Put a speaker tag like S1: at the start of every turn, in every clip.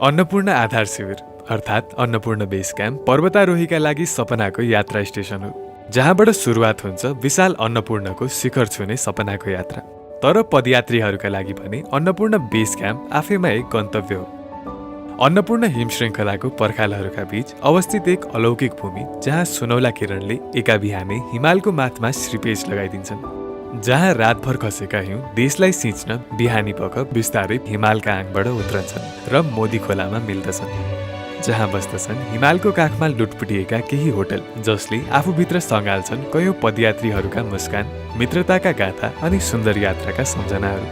S1: अन्नपूर्ण आधार शिविर अर्थात् Annapurna base camp पर्वतारोहीका लागि सपनाको यात्रा स्टेसन हो, जहाँबाट सुरुवात हुन्छ विशाल अन्नपूर्णको शिखर छुने सपनाको यात्रा। तर पदयात्रीहरूका लागि भने अन्नपूर्ण बेस क्याम्प आफैमा एक गन्तव्य हो। अन्नपूर्ण हिमश्रृङ्खलाको पर्खालहरूका बीच अवस्थित एक अलौकिक भूमि, जहाँ सुनौला किरणले एका बिहानै हिमालको माथमा श्रीपेज लगाइदिन्छन्, जहाँ रातभर खसेका हिउँ देशलाई सिँच्न बिहानी पख बिस्तारै हिमालका आङबाट उत्रन्छन् र मोदी खोलामा मिल्दछन्, जहाँ बस्दछन् हिमालको काखमा लुटपुटिएका केही होटल, जसले आफूभित्र सँगाल्छन् कयौं पदयात्रीहरूका मुस्कान, मित्रताका गाथा अनि सुन्दर यात्राका सम्झनाहरू।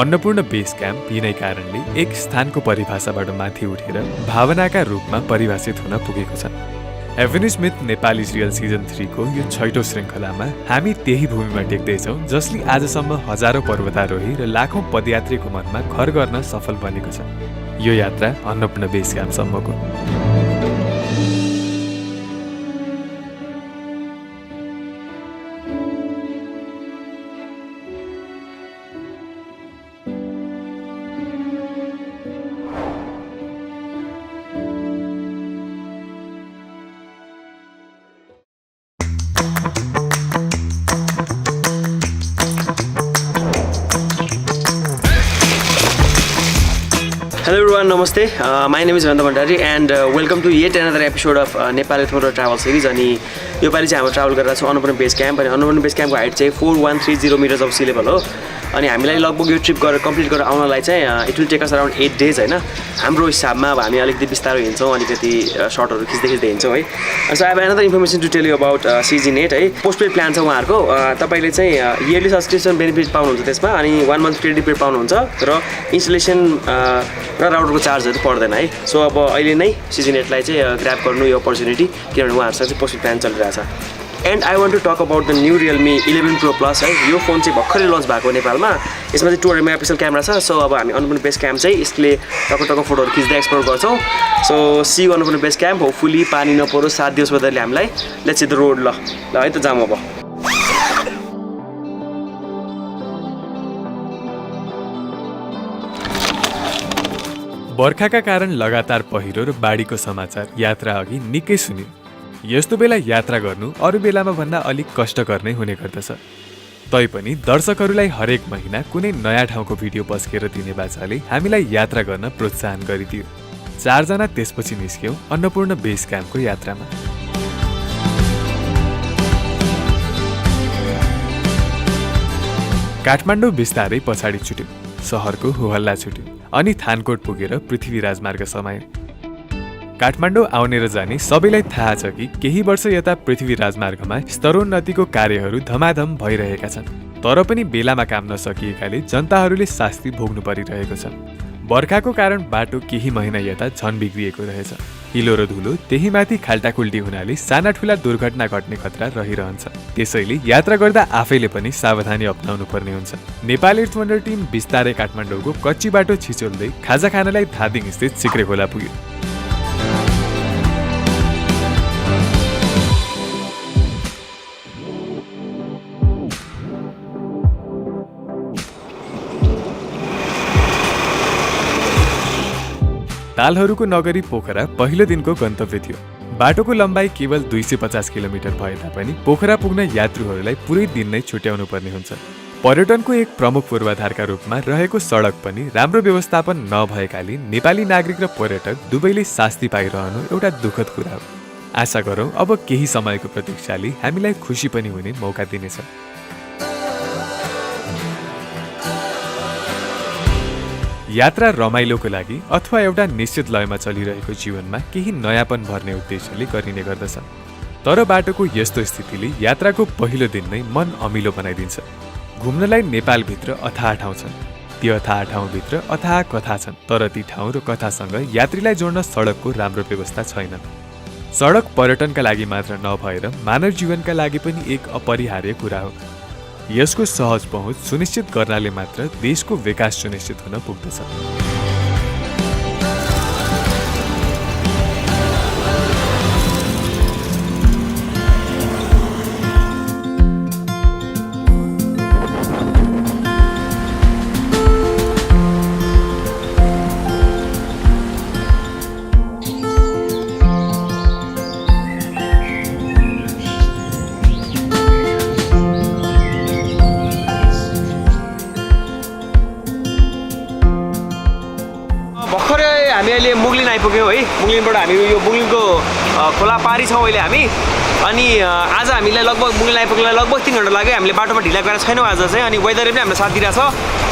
S1: अन्नपूर्ण बेस क्याम्प यिनै कारणले एक स्थानको परिभाषाबाट माथि उठेर भावनाका रूपमा परिभाषित हुन पुगेको छ। Avenue Smith Nepali serial season 3 को यो 6औं श्रृङ्खलामा हामी त्यही भूमिमा टेक्दैछौँ, जसले आजसम्म हजारौं पर्वतारोही र लाखौं पदयात्रीको मनमा घर गर्न सफल बनेको छ। यो यात्रा अन्नपूर्ण बेस क्याम्पसम्मको।
S2: Hello everyone, Namaste. My name is Randa Bhandari and welcome to yet another episode of Nepal Ethno Travel Series. अनि यो पालि चाहिँ हाम्रो ट्राभल गरेर छौँ अन्नपूर्ण बेस क्याम्प। अनि अन्नपूर्ण बेस क्याम्पको हाइट चाहिँ 4130 मिटर्स अफ सी लेभल हो। अनि हामीलाई लगभग यो ट्रिप गरेर कम्प्लिट गरेर आउनलाई चाहिँ it will take us around 8 days हैन। हाम्रो हिसाबमा अब हामी अलिकति बिस्तारै हिँड्छौँ, अलिकति सर्टहरू खिच्दै हिँड्छौँ है। So I have another information to tell you about CG-Net है। पोस्टपेड प्लान छ उहाँहरूको। तपाईँले चाहिँ इयरली सब्सक्रिप्सन बेनिफिट पाउनुहुन्छ त्यसमा, अनि 1 मन्थ क्रेडिट पेड पाउनुहुन्छ र इन्स्टलेसन र राउटरको चार्जहरू पर्दैन है। सो अब अहिले नै CG-Net-लाई चाहिँ ग्र्याब गर्नु यो अपर्च्युनिटी, किनभने उहाँहरूसँग चाहिँ पोस्टपेड प्लान चलिरहेछ। And I want to talk about the new Realme 11 Pro Plus है। यो फोन चाहिँ भर्खरै लन्च भएको नेपालमा। यसमा चाहिँ 200 मेगापिक्सल क्यामेरा छ। सो अब हामी अन्नपूर्ण बेस क्याम्प चाहिँ यसले टक्क फोटोहरू खिच्दै एक्सप्लोर गर्छौँ। So see Annapurna base camp. Hopefully पानी नपरोस्, 7 दिवस बदलले हामीलाई। Let's see the road. ल है त जाम अब।
S1: बर्खाका कारण लगातार पहिरो र बाढीको समाचार यात्रा अघि निकै सुन्यो। यस्तो बेला यात्रा गर्नु अरू बेलामा भन्दा अलिक कष्टकर नै हुने गर्दछ। तैपनि दर्शकहरूलाई हरेक महिना कुनै नयाँ ठाउँको भिडियो पस्केर दिने बाचाले हामीलाई यात्रा गर्न प्रोत्साहन गरिदियो। 4 जना त्यसपछि निस्क्यौँ अन्नपूर्ण बेस क्याम्पको यात्रामा। काठमाडौँ बिस्तारै पछाडि छुट्यो, सहरको होहल्ला छुट्यो अनि थानकोट पुगेर पृथ्वी राजमार्ग समायो। काठमाडौँ आउने र जाने सबैलाई थाहा छ कि केही वर्ष यता पृथ्वी राजमार्गमा स्तरोन्नतिको कार्यहरू धमाधम भइरहेका छन्, तर पनि बेलामा काम नसकिएकाले जनताहरूले शास्ति भोग्नु परिरहेको छ। बर्खाको कारण बाटो केही महिना यता झन बिग्रिएको रहेछ। हिलो र धुलो त्यही माथि खाल्टाखुल्टी हुनाले साना ठुला दुर्घटना घट्ने खतरा रहिरहन्छ। त्यसैले यात्रा गर्दा आफैले पनि सावधानी अपनाउनु पर्ने हुन्छ। नेपाल एर्थ वन्डर टिम बिस्तारै काठमाडौँको कच्ची बाटो छिचोल्दै खाजा खानलाई धादिङ स्थित सिक्रे खोला पुग्यो। तालहरूको नगरी पोखरा पहिलो दिनको गन्तव्य थियो। बाटोको लम्बाइ केवल 250 किलोमिटर भए तापनि पोखरा पुग्न यात्रुहरूलाई पुरै दिन नै छुट्याउनु पर्ने हुन्छ। पर्यटनको एक प्रमुख पूर्वाधारका रूपमा रहेको सडक पनि राम्रो व्यवस्थापन नभएकाले नेपाली नागरिक र पर्यटक दुवैले शास्ति पाइरहनु एउटा दुःखद कुरा हो। आशा गरौँ अब केही समयको प्रतीक्षाले हामीलाई खुसी पनि हुने मौका दिनेछ। यात्रा रमाइलोको लागि अथवा एउटा निश्चित लयमा चलिरहेको जीवनमा केही नयाँपन भर्ने उद्देश्यले गरिने गर्दछ। तर बाटोको यस्तो स्थितिले यात्राको पहिलो दिन नै मन अमिलो बनाइदिन्छ। घुम्नलाई नेपालभित्र अथाह ठाउँ छन्। ती अथाह ठाउँभित्र अथाह कथा छन्, तर ती ठाउँ र कथासँग यात्रीलाई जोड्न सडकको राम्रो व्यवस्था छैन। सडक पर्यटनका लागि मात्र नभएर मानव जीवनका लागि पनि एक अपरिहार्य कुरा हो। यसको सहज पहुँच सुनिश्चित गर्नाले मात्र देशको विकास सुनिश्चित हुन पुग्दछ।
S2: आइपुग्यौँ है। मुगलिनबाट हामी यो मुगलिनको खोला पारी छौँ अहिले हामी। अनि आज हामीलाई लगभग मुगलिन आइपुग्नलाई लगभग 3 घन्टा लाग्यो। हामीले बाटोमा ढिला गरेर छैनौँ आज चाहिँ। अनि वेदरले पनि हामीलाई साथ दिइरहेछ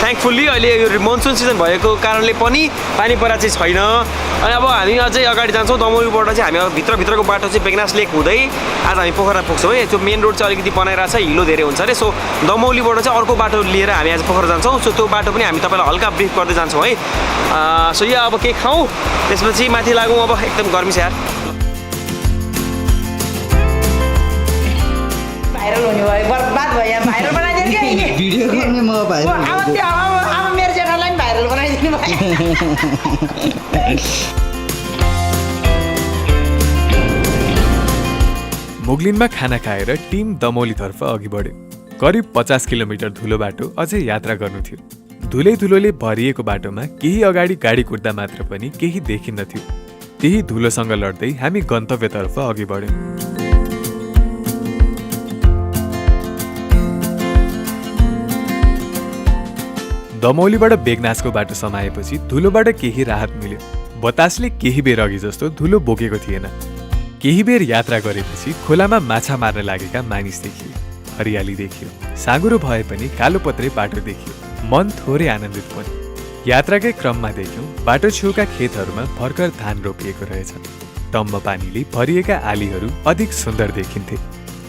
S2: थ्याङ्कफुल्ली। अहिले यो मनसुन सिजन भएको कारणले पनि पानी परा चाहिँ छैन। अनि अब हामी अझै अगाडि जान्छौँ। दमौलीबाट चाहिँ हामी अब भित्रको बाटो चाहिँ बेगनास लेक हुँदै आज हामी पोखरा पुग्छौँ है। त्यो मेन रोड चाहिँ अलिकति बनाइरहेछ, हिलो धेरै हुन्छ अरे। सो दमौलीबाट चाहिँ अर्को बाटो लिएर हामी आज पोखरा जान्छौँ। सो त्यो बाटो पनि हामी तपाईँलाई हल्का ब्रिफ गर्दै जान्छौँ है। सो यो अब केही खाउँ, त्यसपछि माथि लागौँ। अब एकदम गर्मी छ यार।
S3: भाइरल हुने भयो, बर्बाद भयो यहाँ। भाइरल बनाइदिनु क्या
S4: भिडियो गर्ने म भाइरल
S3: अब मेरो जेठालाई पनि भाइरल बनाइदिनु भयो।
S1: मुगलिनमा खाना खाएर टिम दमौलीतर्फ अघि बढ्यो। करिब 50 किलोमिटर धुलो बाटो अझै यात्रा गर्नु थियो। धुलोले भरिएको बाटोमा केही अगाडि गाडी कुद्दा मात्र पनि केही देखिन्नथ्यो। त्यही धुलोसँग लड्दै हामी गन्तव्यतर्फ अघि बढ्यौँ। दमौलीबाट बेगनासको बाटो समाएपछि धुलोबाट केही राहत मिल्यो। बतासले केही बेर अघि जस्तो धुलो बोकेको थिएन। केही बेर यात्रा गरेपछि खोलामा माछा मार्न लागेका मानिस देखिए, हरियाली देखियो। साँगुरो भए पनि कालोपत्रे बाटो देखियो। मन थोरै आनन्दित पनि। यात्राकै क्रममा देख्यौँ बाटो छेउका खेतहरूमा भर्खर धान रोपिएको रहेछ। टम्म पानीले भरिएका आलीहरू अधिक सुन्दर देखिन्थे।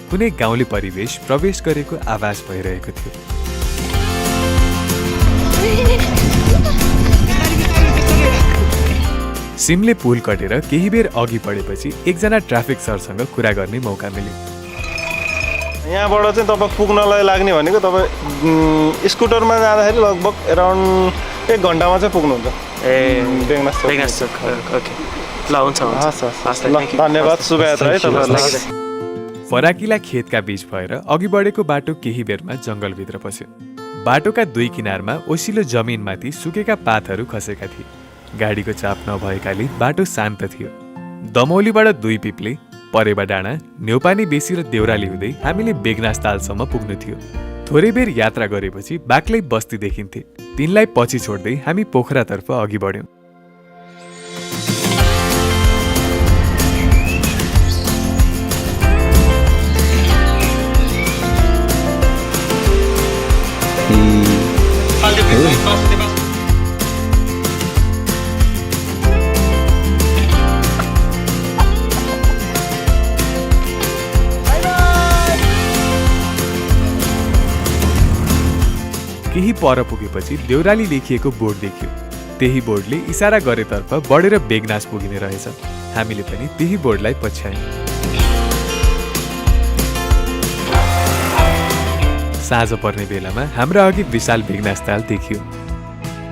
S1: कुनै गाउँले परिवेश प्रवेश गरेको आभास भइरहेको थियो। सिमले पुल कटेर केही बेर अघि बढेपछि एकजना ट्राफिक सरसँग कुरा गर्ने मौका मिल्यो।
S5: यहाँबाट चाहिँ तपाईँ पुग्नलाई लाग्ने भनेको तपाईँ स्कुटरमा जाँदाखेरि लगभग एराउन्ड 1 घन्टामा चाहिँ पुग्नुहुन्छ।
S2: बेगनास चोक। ओके ल हुन्छ
S5: धन्यवाद। शुभयात्रा है तपाईँहरूलाई।
S1: फराकिला खेतका बीच भएर अघि बढेको बाटो केही बेरमा जङ्गलभित्र पस्यो। बाटोका दुई किनारमा ओसिलो जमिनमाथि सुकेका पातहरू खसेका थिए। गाडीको चाप नभएकाले बाटो शान्त थियो। दमौलीबाट 2 पिप्ले, परेवा डाँडा, न्यौपानी बेसी र देउराली हुँदै हामीले बेगनास तालसम्म पुग्नु थियो। थोरै बेर यात्रा गरेपछि बाक्लै बस्ती देखिन्थे। तिनलाई पछि छोड्दै हामी पोखरातर्फ अघि बढ्यौँ। केही पर पुगेपछि देउराली लेखिएको बोर्ड देखियो। त्यही बोर्डले इसारा गरेतर्फ बढेर बेगनास पुगिने रहेछ। हामीले पनि त्यही बोर्डलाई पछ्यायौँ। साँझ पर्ने बेलामा हाम्रा अघि विशाल बेगनास ताल देखियो।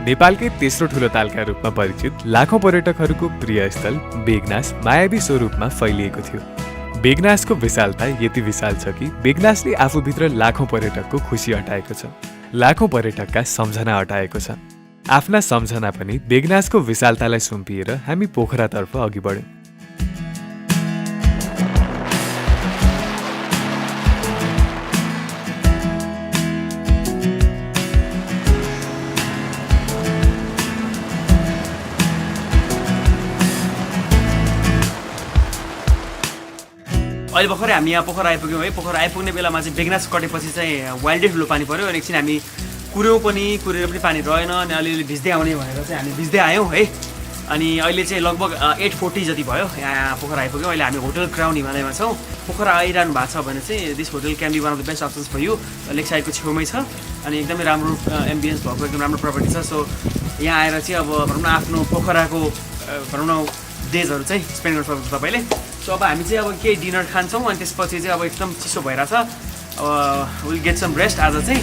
S1: नेपालकै तेस्रो ठुलो तालका रूपमा परिचित लाखौं पर्यटकहरूको प्रिय स्थल बेगनास मायावी स्वरूपमा फैलिएको थियो। बेगनासको विशालता यति विशाल छ कि बेगनासले आफूभित्र लाखौं पर्यटकको खुसी अटाएको छ, लाखौं पर्यटकका सम्झना अटाएको छ। आफ्ना सम्झना पनि बेगनासको विशालतालाई सुम्पिएर हामी पोखरातर्फ अघि बढ्यौँ।
S2: अहिले भर्खरै हामी यहाँ पोखरा आइपुग्यौँ है। पोखरा आइपुग्ने बेलामा चाहिँ बेगनास कटेपछि चाहिँ वाइल्डै ठुलो पानी पऱ्यो। अनि एकछिन हामी कुरेर पनि पानी रहेन। अनि अलिअलि भिज्दै आउने भनेर चाहिँ हामी भिज्दै आयौँ है। अनि अहिले चाहिँ लगभग 8:40 जति भयो यहाँ पोखरा आइपुग्यौँ। अहिले हामी होटल क्राउन हिमालयमा छौँ। पोखरा आइरहनु भएको छ भने चाहिँ this hotel can be one of the best options for you. Lake साइडको छेउमै छ अनि एकदमै राम्रो एम्बियन्स भएको एकदम राम्रो प्रपर्टी छ। सो यहाँ आएर चाहिँ अब भनौँ न आफ्नो पोखराको भनौँ न डेजहरू चाहिँ स्पेन्ड गर्न सक्नुहुन्छ तपाईँले। सो अब हामी चाहिँ अब केही डिनर खान्छौँ अनि त्यसपछि चाहिँ अब एकदम चिसो भइरहेछ। अब विल गेट सम रेस्ट आज चाहिँ।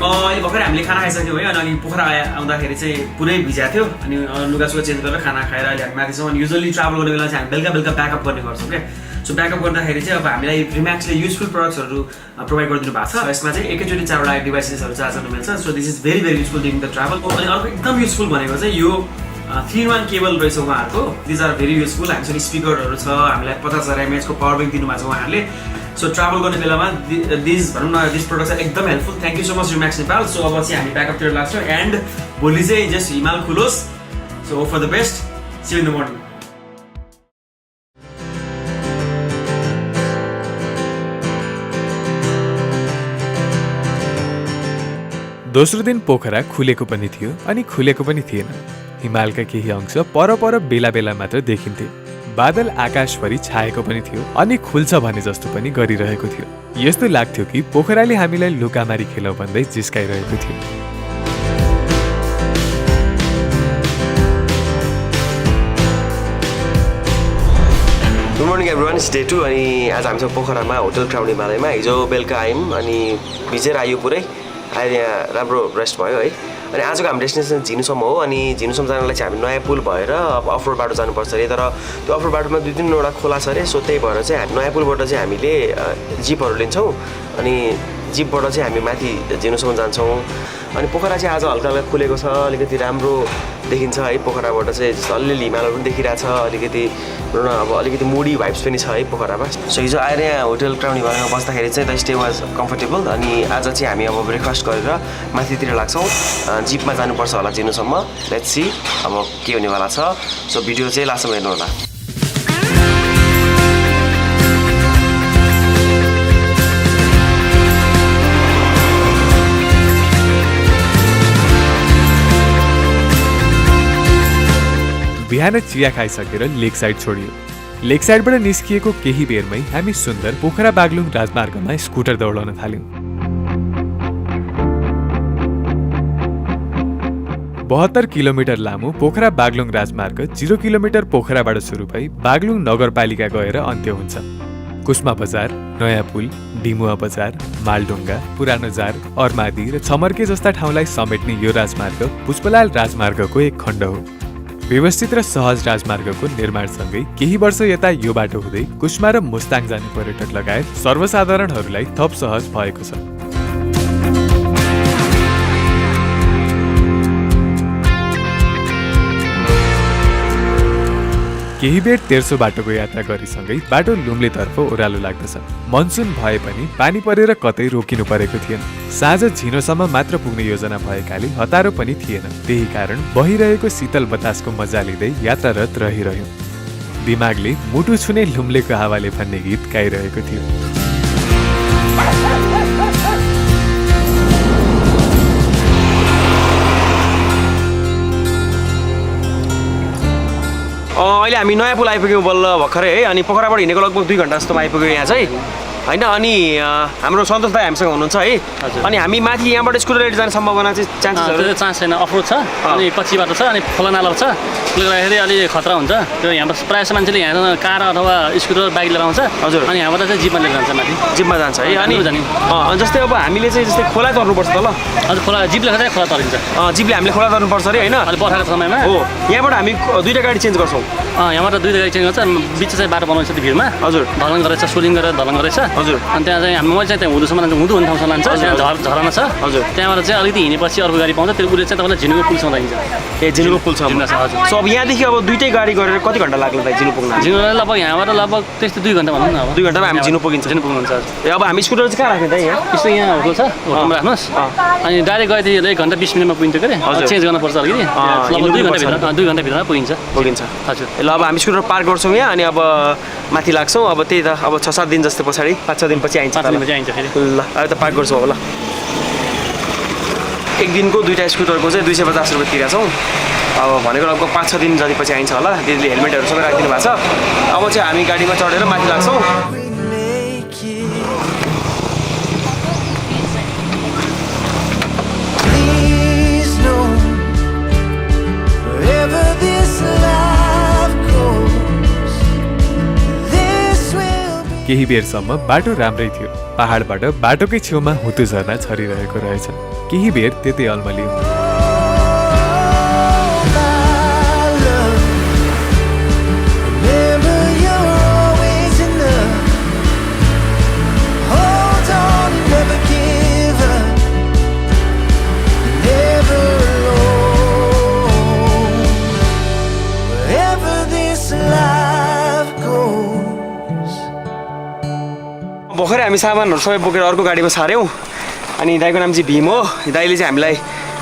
S2: अहिले भर्खरै हामीले खाना खाइसक्यौँ है। अनि पोखरा आउँदाखेरि चाहिँ पुरै भिजाएको थियो। अनि लुगासुगा चेन्ज गरेर खाना खाएर अहिले हामी माथि छौँ। अनि युजली ट्राभल गर्ने बेला चाहिँ हामी बेलुका ब्याकअप गर्ने गर्छौँ क्या। सो ब्याकअप गर्दाखेरि चाहिँ अब हामीलाई रिम्याक्सले युजफुल प्रडक्ट्सहरू प्रोभाइड गरिदिनु भएको छ। यसमा चाहिँ एकैचोटि 4वटा डिभाइसेसहरू चार्ज गर्नु मिल्छ। So this is very useful during the travel. अनि अर्को एकदम युजफुल भनेको चाहिँ यो 3-in-1 केबल रहेछ उहाँहरूको. These are very useful. हामीसँग स्पिकरहरू छ, हामीलाई 50,000 mAh को पावर ब्याङ्क दिनुभएको छ उहाँहरूले. सो ट्राभल गर्ने बेलामा दिस भनौँ न दिस प्रडक्ट चाहिँ एकदम helpful. Thank you so much remix Nepal. So अब चाहिँ हामी ब्याकअपतिर लाग्छौँ एन्ड भोलि चाहिँ जस्ट हिमाल खुलोस्. So hope for the best. See you in the morning.
S1: दोस्रो दिन पोखरा खुलेको पनि थियो अनि खुलेको पनि थिएन. हिमालका केही अंश पर बेला बेला मात्र देखिन्थे. बादल आकाशभरि छाएको पनि थियो अनि खुल्छ भने जस्तो पनि गरिरहेको थियो. यस्तो लाग्थ्यो कि पोखराले हामीलाई लुकामारी खेलौ भन्दै जिस्काइरहेको थियो.
S2: Good morning everyone. It's day 2 अनि आज हामीसँग पोखरामा होटल क्राउन हिमालयमा हिजो बेलुका आयौँ अनि भिजेर आयो पुरै. अहिले यहाँ राम्रो रेस्ट भयो है. अनि आजको हाम्रो डेस्टिनेसन झिनुसम्म हो. अनि झिनुसम्म जानलाई चाहिँ हामी नयाँ पुल भएर अब अफरोड बाटो जानुपर्छ अरे. तर त्यो अफरोड बाटोमा 2-3वटा खोला छ अरे. सो त्यही भएर चाहिँ हामी नयाँ पुलबाट चाहिँ हामीले जिपहरू लिन्छौँ अनि जिपबाट चाहिँ हामी माथि झिनुसम्म जान्छौँ. अनि पोखरा चाहिँ आज हल्का हल्का खुलेको छ, अलिकति राम्रो देखिन्छ है. पोखराबाट चाहिँ अलिअलि हिमालहरू पनि देखिरहेछ. अलिकति अब अलिकति मुडी भाइब्स पनि छ है पोखरामा. सो हिजो आएर यहाँ होटल क्राउन हिमालयमा बस्दाखेरि चाहिँ द स्टे वाज कम्फर्टेबल. अनि आज चाहिँ हामी अब ब्रेकफास्ट गरेर माथितिर लाग्छौँ. जिपमा जानुपर्छ होला जिनुसम्म. लेट्स सी अब के हुनेवाला छ. सो भिडियो चाहिँ लास्टमा हेर्नु होला.
S1: बिहान चिया खाइसकेर लेक साइड छोडियो. लेक साइडबाट निस्किएको केही बेरमै हामी सुन्दर पोखरा बागलुङ राजमार्गमा स्कुटर दौडाउन थाल्यौं. 72 किलोमिटर लामो पोखरा बागलुङ राजमार्ग 0 किलोमिटर पोखराबाट सुरु भई बागलुङ नगरपालिका गएर अन्त्य हुन्छ. कुस्मा बजार, नयाँ पुल, डिमुवा बजार, मालढुङ्गा, पुरानो जार, अर्मादी र छमर्के जस्ता ठाउँलाई समेट्ने यो राजमार्ग पुष्पलाल राजमार्गको एक खण्ड हो. व्यवस्थित र सहज राजमार्गको निर्माणसँगै केही वर्ष यता यो बाटो हुँदै कुस्मा र मुस्ताङ जाने पर्यटक लगायत सर्वसाधारणहरूलाई थप सहज भएको छ. केही बेर तेर्सो बाटोको यात्रा गरिसँगै बाटो लुम्लेतर्फ ओह्रालो लाग्दछ. मनसुन भए पनि पानी परेर कतै रोकिनु परेको थिएन. साँझ झिनोसम्म मात्र पुग्ने योजना भएकाले हतारो पनि थिएन. त्यही कारण बहिरहेको शीतल बतासको मजा लिँदै यात्रारत रहिरह्यौं. दिमागले मुटु छुने लुम्लेको हावाले भन्ने गीत गाइरहेको थियो.
S2: अहिले हामी नयाँ पुल आइपुग्यौँ बल्ल भर्खरै है. अनि पोखराबाट हिँडेको लगभग 2 घन्टा जस्तोमा आइपुग्यौँ यहाँ चाहिँ होइन. अनि हाम्रो सन्तोष दाइ हामीसँग हुनुहुन्छ है. अनि हामी माथि यहाँबाट स्कुटर राइड जाने सम्भावना चाहिँ चान्सेसहरू
S4: चान्स छैन. अफरोड छ अनि पछि बाटो छ अनि खोला नाला छ. त्यसले गर्दाखेरि अलिक खतरा हुन्छ. त्यो यहाँबाट प्रायः जस्तो मान्छेले यहाँ कार अथवा स्कुटर बाइक लिएर आउँछ.
S2: हजुर.
S4: अनि यहाँबाट चाहिँ जिपमा लिएर जान्छ माथि.
S2: जिपमा जान्छ है. अनि जस्तै अब हामीले चाहिँ जस्तै खोला तर्नुपर्छ त ल.
S4: हजुर खोला जिपले गर्दा खोला तरिन्छ.
S2: जिपले हामीले खोला तर्नुपर्छ अरे होइन.
S4: अहिले बर्खाको समयमा
S2: हो. यहाँबाट हामी 2टा गाडी चेन्ज गर्छौँ.
S4: यहाँबाट 2टा गाडी चेन्ज गर्छ. बिच चाहिँ बाटो बनाउँछ त्यो भिडमा. हजुर धलन गरेछ, सोलिङ गरेर धलन गरेछ.
S2: हजुर.
S4: अनि त्यहाँ चाहिँ हामी चाहिँ त्यहाँ हुँदोसम्म हुँदो हुने ठाउँसम्म लान्छ. त्यहाँ झरना छ. हजुर त्यहाँबाट चाहिँ अलिकति हिँडेपछि अर्को गाडी पाउँछ. त्यो उसले चाहिँ तपाईँलाई झिनुको पुलसम्म लागिन्छ.
S2: ए झिनुको पुलसम्म. हजुर. सो अब यहाँदेखि अब 2टै गाडी गरेर कति घन्टा लाग्ला त झिनु पुग्न?
S4: झिनुलाई लगभग यहाँबाट लगभग त्यस्तो 2 घन्टा भनौँ न. अब
S2: 2 घन्टामा हामी झिनु पुगिन्छ.
S4: झिनु पुग्नुहुन्छ.
S2: ए अब हामी स्कुटर चाहिँ कहाँ राख्ने त यहाँ?
S4: यस्तो यहाँ होटल छ, होटलमा राख्नुहोस्. अनि डाइरेक्ट गए थियो 1 घन्टा 20 मिनटमा पुगिन्थ्यो के अरे. चेन्ज गर्नुपर्छ अलिकति. लगभग 2 घन्टाभित्रमा पुगिन्छ.
S2: हजुर. ल अब हामी स्कुटर पार्क गर्छौँ यहाँ अनि अब माथि लाग्छौँ. अब त्यही त अब 6-7 दिन जस्तो पछाडि 5-6 दिन पछि आइन्छ.
S4: 5 दिन पछि आइन्छ फेरि.
S2: ल अहिले त पार्क गर्छौँ अब ल. एक दिनको 2टा स्कुटरको चाहिँ 250 रुपियाँ तिरेको छौँ. अब भनेको लगभग 5-6 दिन जति पछि आइन्छ होला. दिदीले हेलमेटहरू सबै राखिदिनु भएको छ. अब चाहिँ हामी गाडीमा चढेर माथि लाग्छौँ.
S1: केही बेरसम्म बाटो राम्रै थियो. पहाडबाट बाटोकै छेउमा हुतु झरना छरिरहेको रहेछ. केही बेर त्यतै अल्मलियो.
S2: हामी सामानहरू सबै बोकेर अर्को गाडीमा सार्यौँ अनि दाइको नाम चाहिँ भीम हो दाइले चाहिँ हामीलाई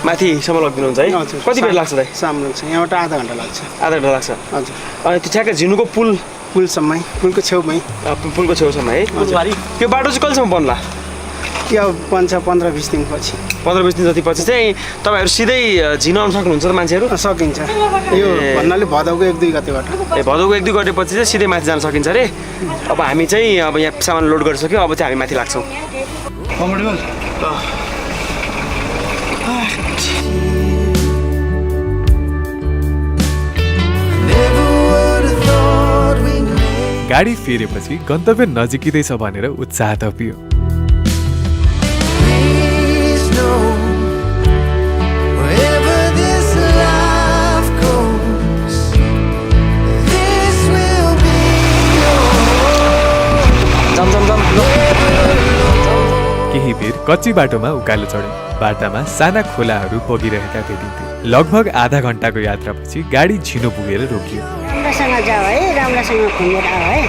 S2: माथिसम्म लगिदिनुहुन्छ है
S6: हजुर
S2: कति बेर लाग्छ दाइ
S6: साम लाग्छ यहाँबाट आधा घन्टा लाग्छ
S2: आधा घन्टा लाग्छ
S6: हजुर
S2: अनि त्यो ठ्याक्कै झिनुको
S6: पुलसम्मै पुलको छेउमै
S2: पुलको छेउसम्म है त्यो बाटो चाहिँ कहिलेसम्म बन्ला
S6: त्यो बन्छ 15-20 दिनपछि
S2: 15-20 दिन जति पछि चाहिँ तपाईँहरू सिधै झिनो आउनु सक्नुहुन्छ त मान्छेहरू
S6: सकिन्छ यो भन्नाले भदौको 1-2 गतेबाट
S2: ए भदौको 1-2 गतेपछि चाहिँ सिधै माथि जान सकिन्छ अरे अब हामी चाहिँ अब यहाँ सामान लोड गरिसक्यो अब चाहिँ हामी माथि लाग्छौँ
S1: गाडी फेरेपछि गन्तव्य नजिकिँदैछ भनेर उत्साह थपियो केही बेर कच्ची बाटोमा उकालो चढ्यो बाटामा साना खोलाहरू बगिरहेका भेटिन्थे लगभग आधा घन्टाको यात्रापछि गाडी झिनो पुगेर रोकियो
S7: राम्रोसँग जाऊ है राम्रोसँग घुमेर आऊ है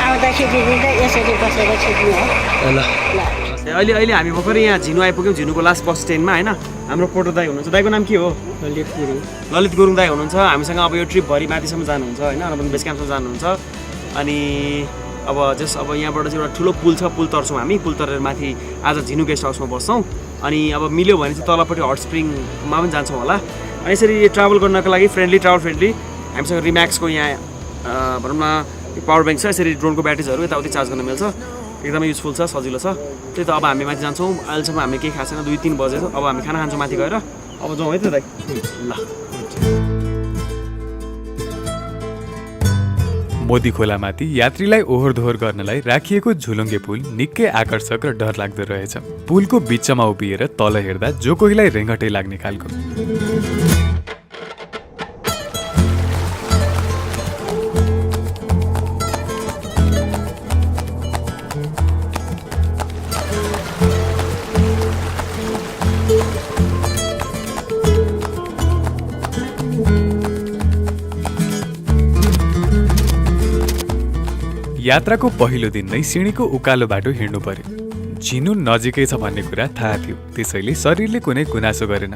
S7: आउँदाखेरि त यसरी बसेर छिट्नु है
S2: अहिले अहिले हामी भर्खरै यहाँ झिनो आइपुग्यौँ झिनुको लास्ट बस स्ट्यान्डमा होइन हाम्रो पोटो दाई हुनुहुन्छ दाईको नाम के हो ललित गुरुङ दाई हुनुहुन्छ हामीसँग अब यो ट्रिपभरि माथिसम्म जानुहुन्छ होइन अर्बन बेस क्याम्पसम्म जानुहुन्छ अनि अब अब यहाँबाट चाहिँ एउटा ठुलो पुल छ पुल तर्छौँ हामी पुल तरेर माथि आज झिनु गेस्ट हाउसमा बस्छौँ अनि अब मिल्यो भने चाहिँ तलपट्टि हट स्प्रिङमा पनि जान्छौँ होला अनि यसरी ट्राभल गर्नको लागि ट्राभल फ्रेन्डली हामीसँग रिम्याक्सको यहाँ भनौँ न पावर ब्याङ्क छ यसरी ड्रोनको ब्याट्रिजहरू यताउति चार्ज गर्न मिल्छ एकदमै युजफुल छ सजिलो छ त्यही त अब हामी माथि जान्छौँ अहिलेसम्म हामी केही खाएको छैन 2-3 बजे अब हामी खाना खान्छौँ माथि गएर अब जाउँ है त दाइ ल
S1: मोदी खोलामाथि यात्रीलाई ओहोर दोहोर गर्नलाई राखिएको झुलुङ्गे पुल निकै आकर्षक र डरलाग्दो रहेछ पुलको बिचमा उभिएर तल हेर्दा जो कोहीलाई रेङ्गटै लाग्ने खालको यात्राको पहिलो दिन नै सिँढीको उकालो बाटो हिँड्नु पर्यो झिनु नजिकै छ भन्ने कुरा थाहा थियो त्यसैले शरीरले कुनै गुनासो गरेन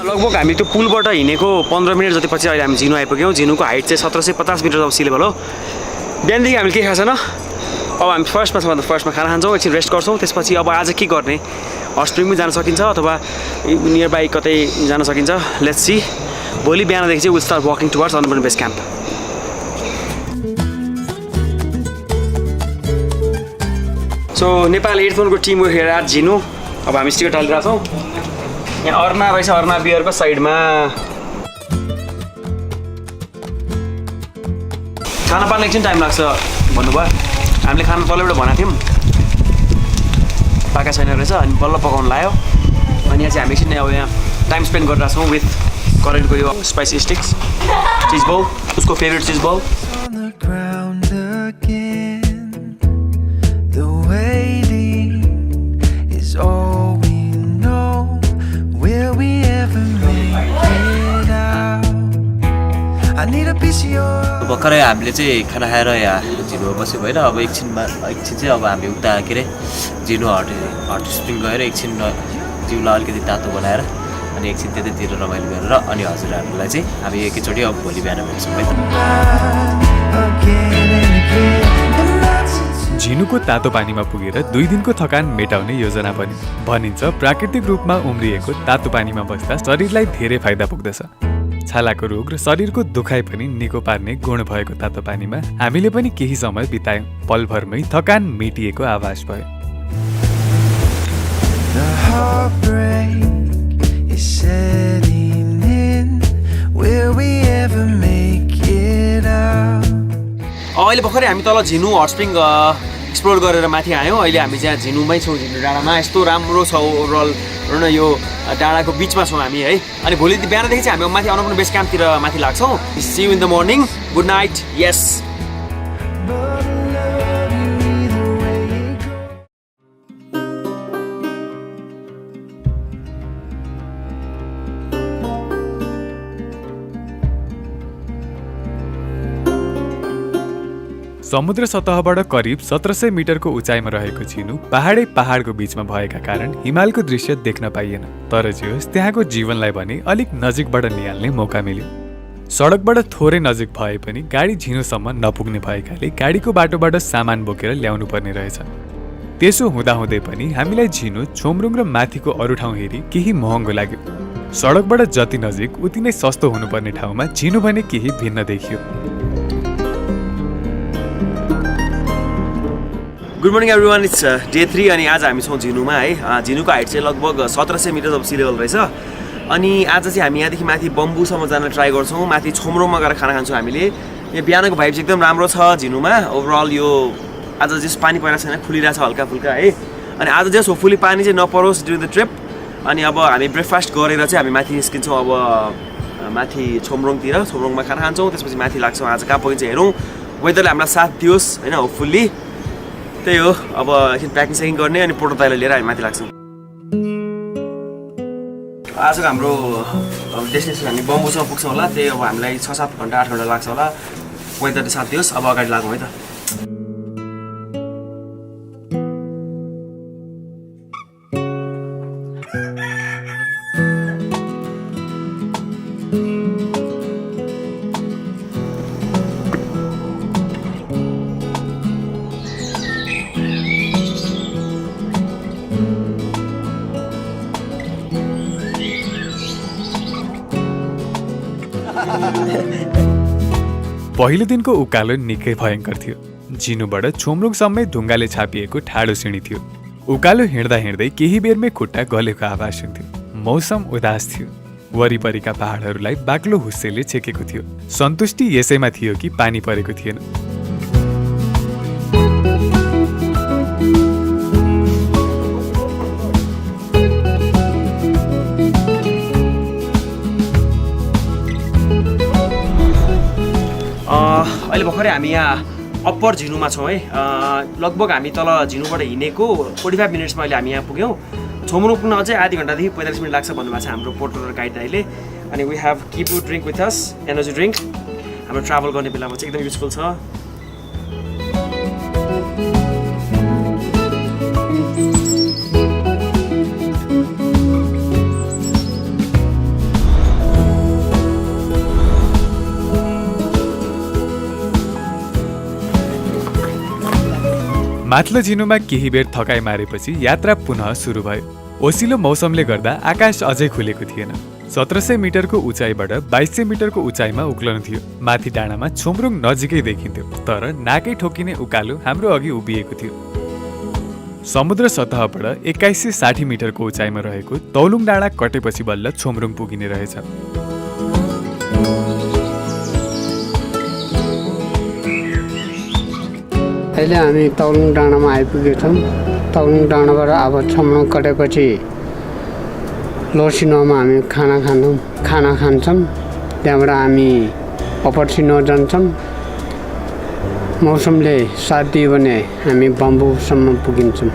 S2: लगभग हामी त्यो पुलबाट हिँडेको 15 मिनट जति पछि अहिले हामी झिनु आइपुग्यौँ झिनुको हाइट चाहिँ 1750 मिटर अब सी लेभल हो बिहानदेखि हामीले केही खाएको छैन अब हामी फर्स्टमा खाना खान्छौँ एकछिन रेस्ट गर्छौँ त्यसपछि अब आज के गर्ने हट स्प्रिङमै जान सकिन्छ अथवा नियर बाई कतै जान सकिन्छ लेट्स सी भोलि बिहानदेखि चाहिँ will start walking towards Annapurna base camp so Nepal एयरफोनको team work here at Jhinu अब हामी स्टिकर टालिरहेको छौँ यहाँ अर्ना रहेछ अर्ना बियरको साइडमा खाना पार्न एकछिन टाइम लाग्छ भन्नुभयो हामीले खाना तलबाट भनेको थियौँ पाका छैन रहेछ अनि बल्ल पकाउनु लाग्यो अनि यहाँ चाहिँ हामी एकछिन अब यहाँ टाइम स्पेन्ड गरिरहेको छौँ विथ करेन्टको यो स्पाइसी स्टिक्स चिज बल उसको फेभरेट चिज बल
S8: भर्खरै हामीले चाहिँ खाना खाएर यहाँ झिनुमा बसेको होइन अब एकछिन चाहिँ अब हामी उता के अरे झिनु हट स्प्रिङ गएर एकछिन जिउलाई अलिकति तातो बनाएर अनि एकछिन त्यतैतिर रमाइलो गरेर अनि हजुरहरूलाई चाहिँ हामी एकैचोटि अब भोलि बिहान भेट्छौँ है त
S1: झिनुको तातो पानीमा पुगेर 2 दिनको थकान मेटाउने योजना बन्यो भनिन्छ प्राकृतिक रूपमा उम्रिएको तातो पानीमा बस्दा शरीरलाई धेरै फाइदा पुग्दछ छालाको रोग र शरीरको दुखाइ पनि निको पार्ने गुण भएको तातो पानीमा हामीले पनि केही समय बितायौँ पलभरमै थकान मेटिएको आभास भयो
S2: अहिले भर्खरै हामी तल झिनु हट स्प्रिङ एक्सप्लोर गरेर माथि आयौँ अहिले हामी चाहिँ झिनुमै छौँ झिनु डाँडामा यस्तो राम्रो छ ओभरअल न यो डाँडाको बिचमा छौँ हामी है अनि भोलि बिहानदेखि चाहिँ हामी माथि अन्नपूर्ण बेस क्याम्पतिर माथि लाग्छौँ see you in the morning good night यस
S1: समुद्र सतहबाट करिब 1700 मिटरको उचाइमा रहेको झिनु पहाडको बीचमा भएका कारण हिमालको दृश्य देख्न पाइएन। तर जे होस् त्यहाँको जीवनलाई भने अलिक नजिकबाट निहाल्ने मौका मिल्यो। सडकबाट थोरै नजिक भए पनि गाडी झिनुसम्म नपुग्ने भएकाले गाडीको बाटोबाट सामान बोकेर ल्याउनु पर्ने रहेछ। त्यसो हुँदाहुँदै पनि हामीलाई झिनु, छोमरुङ र माथिको अरू ठाउँ हेरी केही महँगो लाग्यो। सडकबाट जति नजिक उति नै सस्तो हुनुपर्ने ठाउँमा झिनु भने केही भिन्न देखियो।
S2: Good morning everyone, it's day 3 अनि आज हामी छौँ झिनुमा है। झिनुको हाइट चाहिँ लगभग 1700 मिटर जब सी लेभल रहेछ। अनि आज चाहिँ हामी यहाँदेखि माथि बम्बुसम्म जान ट्राई गर्छौँ। माथि छोमरोङमा गएर खाना खान्छौँ हामीले। यहाँ बिहानको भाइब चाहिँ एकदम राम्रो छ झिनुमा। ओभरअल यो आज जस पानी परिरहेको छैन, खुलिरहेछ हल्का फुल्का है। अनि आज जस होपफुली पानी चाहिँ नपरोस् ड्युरिङ द ट्रिप। अनि अब हामी ब्रेकफास्ट गरेर चाहिँ हामी माथि निस्किन्छौँ। अब माथि छोमरोङमा खाना खान्छौँ, त्यसपछि माथि लाग्छौँ। आज कहाँ पुगिन्छ हेरौँ, वेदरले हामीलाई साथ दियोस् होइन होपफुल्ली। त्यही हो, अब एकछिन प्याकिङ सेकिङ गर्ने अनि पोटो ताइला लिएर हामी माथि लाग्छौँ। आजको हाम्रो डेस्टिनेसन हामी बम्बुसम्म पुग्छौँ होला। त्यही अब हामीलाई 6-7 घन्टा 8 घन्टा लाग्छ होला। वेदरले साथ दियोस्। अब अगाडि लागौँ है त।
S1: पहिलो दिनको उकालो निकै भयङ्कर थियो। झिनुबाट छोमरुङसम्मै ढुङ्गाले छापिएको ठाडो सिँढी थियो। उकालो हिँड्दा हिँड्दै केही बेरमै खुट्टा गलेको आवाज सुन्थ्यो। मौसम उदास थियो। वरिपरिका पहाडहरूलाई बाक्लो हुस्सेले छेकेको थियो। सन्तुष्टि यसैमा थियो कि पानी परेको थिएन।
S2: अहिले भर्खरै हामी यहाँ अप्पर झिनुमा छौँ है। लगभग हामी तल झिनुबाट हिँडेको 45 मिनट्समा अहिले हामी यहाँ पुग्यौँ। छोमरुङ पुग्न अझै आधी घन्टादेखि 45 मिनट लाग्छ भन्नुभएको छ हाम्रो पोर्टर र गाइड दाइले। अनि we have keep drink with us, energy drink. हाम्रो ट्राभल गर्ने बेलामा चाहिँ एकदम युजफुल छ।
S1: माथिल्लो झिनुमा केही बेर थकाइ मारेपछि यात्रा पुनः सुरु भयो। ओसिलो मौसमले गर्दा आकाश अझै खुलेको थिएन। 1700 मिटरको उचाइबाट 2200 मिटरको उचाइमा उक्लनु थियो। माथि डाँडामा छोमरुङ नजिकै देखिन्थ्यो, तर नाकै ठोकिने उकालो हाम्रो अघि उभिएको थियो। समुद्र सतहबाट 2160 मिटरको उचाइमा रहेको तौलुङ डाँडा कटेपछि बल्ल छोमरुङ पुगिने रहेछ।
S6: अहिले हामी तौलुङ डाँडामा आइपुगेका छौँ। तौलुङ डाँडाबाट अब छोमरुङ कटेपछि लोसिनोमा हामी खाना खान्छौँ। त्यहाँबाट हामी अप्पर सिनो जान्छौँ। मौसमले साथ दियो भने हामी बम्बुसम्म पुगिन्छौँ।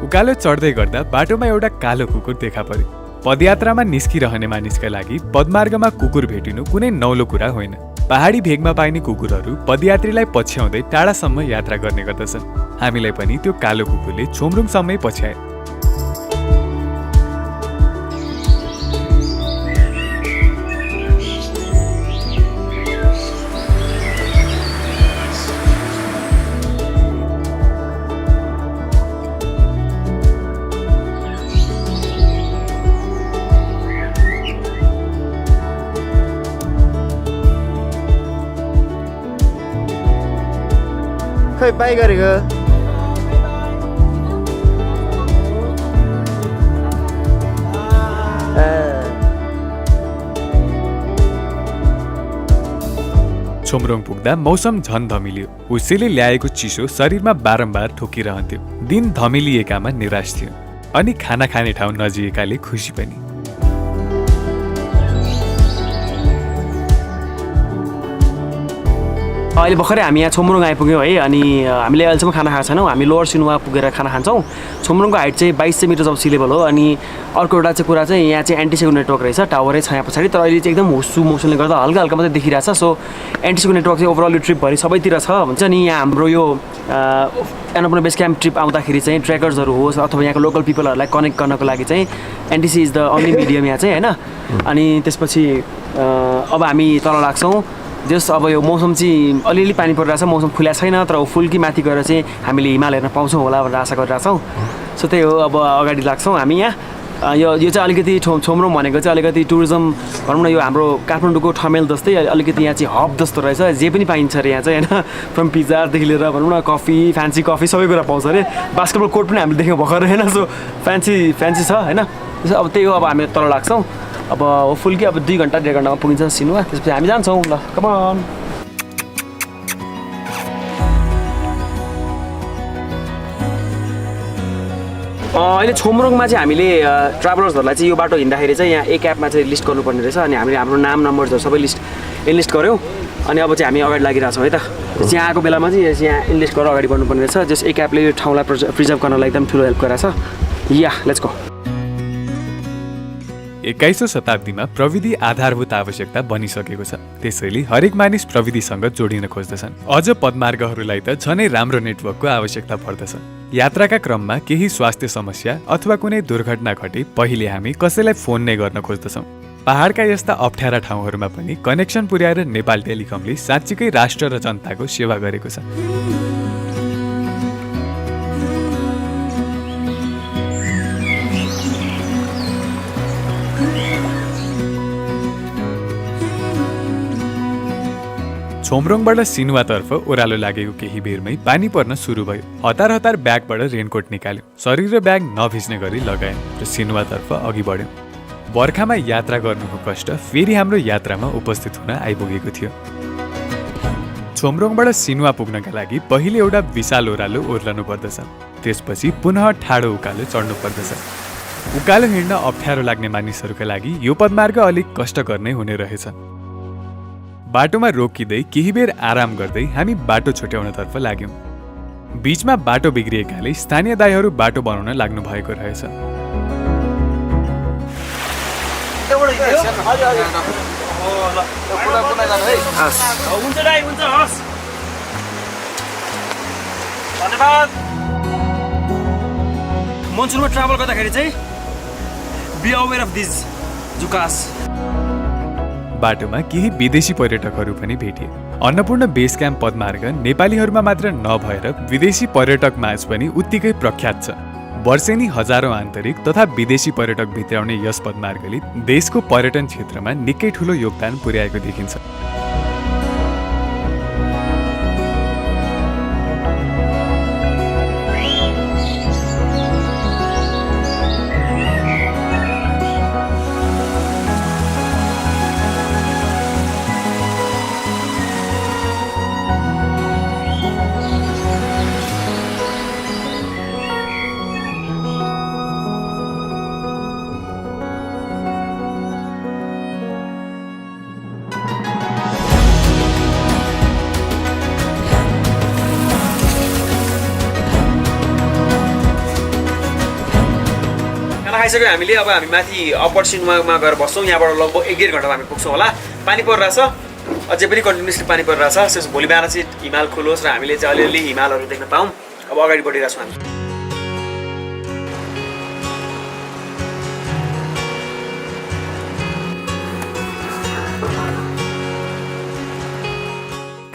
S1: उकालो चढ्दै गर्दा बाटोमा एउटा कालो कुकुर देखा पर्यो। पदयात्रामा निस्किरहने मानिसका लागि पदमार्गमा कुकुर भेटिनु कुनै नौलो कुरा होइन। पहाडी भेगमा पाइने कुकुरहरू पदयात्रीलाई पछ्याउँदै टाढासम्म यात्रा गर्ने गर्दछन्। हामीलाई पनि त्यो कालो कुकुरले छोमरुङसम्मै पछ्याए।
S2: खै बाई गरेको
S1: छोमरुङ पुग्दा मौसम झन धमिलियो। हुस्सेले ल्याएको चिसो शरीरमा बारम्बार ठोकिरहन्थ्यो। दिन धमिलिएकामा निराश थियो। अनि खाना खाने ठाउँ नजिएकाले खुसी पनि।
S2: अहिले भर्खरै हामी यहाँ छोमरोङ आइपुग्यौँ है अनि हामीले अहिलेसम्म खाना खाएको छैनौँ हामी लोवर सिनुवा पुगेर खाना खान्छौँ छोमरोङको हाइट चाहिँ 2200 मिटर अब सी लेभल हो अनि अर्को एउटा चाहिँ कुरा चाहिँ यहाँ चाहिँ एन्टिसेको नेटवर्क रहेछ टावरै छ यहाँ पछाडि तर अहिले चाहिँ एकदम हुस्सु मोसनले गर्दा हल्का हल्का मात्रै देखिरहेछ सो एन्टिसेको नेटवर्क चाहिँ ओभरअल यो ट्रिपभरि सबैतिर छ भन्छ नि यहाँ हाम्रो यो अन्नपूर्ण बेस क्याम्प ट्रिप आउँदाखेरि चाहिँ ट्रेकर्सहरू होस् अथवा यहाँको लोकल पिपलहरूलाई कनेक्ट गर्नको लागि चाहिँ NTC is the only medium यहाँ चाहिँ होइन अनि त्यसपछि अब हामी तल लाग्छौँ जस अब यो मौसम चाहिँ अलिअलि पानी परिरहेछ मौसम खुल्या छैन तर फुल्की माथि गएर चाहिँ हामीले हिमाल हेर्न पाउँछौँ होला भनेर आशा गरिरहेछौँ सो त्यही हो अब अगाडि लाग्छौँ हामी यहाँ यो चाहिँ अलिकति छोमरोङ भनेको चाहिँ अलिकति टुरिज्म भनौँ न यो हाम्रो काठमाडौँको ठमेल जस्तै अलिकति यहाँ चाहिँ हब जस्तो रहेछ जे पनि पाइन्छ अरे यहाँ चाहिँ होइन फ्रम पिज्जादेखि लिएर भनौँ न कफी फ्यान्सी कफी सबै कुरा पाउँछ अरे बास्केटबल कोर्ट पनि हामीले देख्यौँ भर्खर होइन सो फ्यान्सी छ होइन अब त्यही हो अब हामी तल लाग्छौँ अब होपफुल कि अब 2 घन्टा 1.5 घन्टामा पुगिन्छ सिनुवा त्यसपछि हामी जान्छौँ ल कम अन अहिले छोमरोङमा चाहिँ हामीले ट्राभलर्सहरूलाई चाहिँ यो बाटो हिँड्दाखेरि चाहिँ यहाँ एक एपमा चाहिँ लिस्ट गर्नुपर्ने रहेछ अनि हामीले हाम्रो नाम नम्बरहरू सबै इनलिस्ट गऱ्यौँ अनि अब चाहिँ हामी अगाडि लागिरहेछौँ है त यहाँ आएको बेलामा चाहिँ यहाँ इनलिस्ट गरेर अगाडि बढ्नुपर्ने रहेछ जस एक एपले यो ठाउँलाई प्रिजर्भ गर्नलाई एकदम ठुलो हेल्प गरेछ या लेट्स गो
S1: 21औं शताब्दीमा प्रविधि आधारभूत आवश्यकता बनिसकेको छ त्यसैले हरेक मानिस प्रविधिसँग जोडिन खोज्दछन् अझ पदमार्गहरूलाई त झनै राम्रो नेटवर्कको आवश्यकता पर्दछ यात्राका क्रममा केही स्वास्थ्य समस्या अथवा कुनै दुर्घटना घटे पहिले हामी कसैलाई फोन नै गर्न खोज्दछौँ पहाडका यस्ता अप्ठ्यारा ठाउँहरूमा पनि कनेक्सन पुर्याएर नेपाल टेलिकमले साँच्चीकै राष्ट्र र जनताको सेवा गरेको छ छोमरोङबाट सिनुवातर्फ ओह्रालो लागेको केही बेरमै पानी पर्न सुरु भयो हतार हतार ब्यागबाट रेनकोट निकाल्यो शरीर र ब्याग नभिज्ने गरी लगायौँ र सिनुवातर्फ अघि बढ्यौँ बर्खामा यात्रा गर्नुको कष्ट फेरि हाम्रो यात्रामा उपस्थित हुन आइपुगेको थियो छोमरोङबाट सिनुवा पुग्नका लागि पहिले एउटा विशाल ओह्रालो ओर्लनु पर्दछ त्यसपछि पुनः ठाडो उकालो चढ्नु पर्दछ उकालो हिँड्न अप्ठ्यारो लाग्ने मानिसहरूका लागि यो पदमार्ग अलिक कष्टकर नै हुने रहेछ बाटोमा रोकिँदै केही बेर आराम गर्दै हामी बाटो छुट्याउनतर्फ लाग्यौँ बीचमा बाटो बिग्रिएकाले स्थानीय दाइहरू बाटो बनाउन लाग्नु भएको रहेछ
S2: मनसुनमा ट्राभल गर्दाखेरि चाहिँ बी अवेयर अफ दिस जुकास
S1: बाटोमा केही विदेशी पर्यटकहरू पनि भेटिए अन्नपूर्ण बेस क्याम्प पदमार्ग नेपालीहरूमा मात्र नभएर विदेशी पर्यटक माझ पनि उत्तिकै प्रख्यात छ वर्षेनी हजारौं आन्तरिक तथा विदेशी पर्यटक भित्राउने यस पदमार्गले देशको पर्यटन क्षेत्रमा निकै ठूलो योगदान पुर्याएको देखिन्छ
S2: खाइसक्यो हामीले अब हामी माथि अप्पर सिनुवामा गएर बस्छौँ यहाँबाट लगभग 1.5 घन्टामा हामी पुग्छौँ होला पानी परिरहेछ अझै पनि कन्टिन्युसली पानी परिरहेछ त्यसपछि भोलि बिहान चाहिँ हिमाल खुलोस् र हामीले चाहिँ अलिअलि हिमालहरू देख्न पाऊँ अब अगाडि बढिरहेछौँ हामी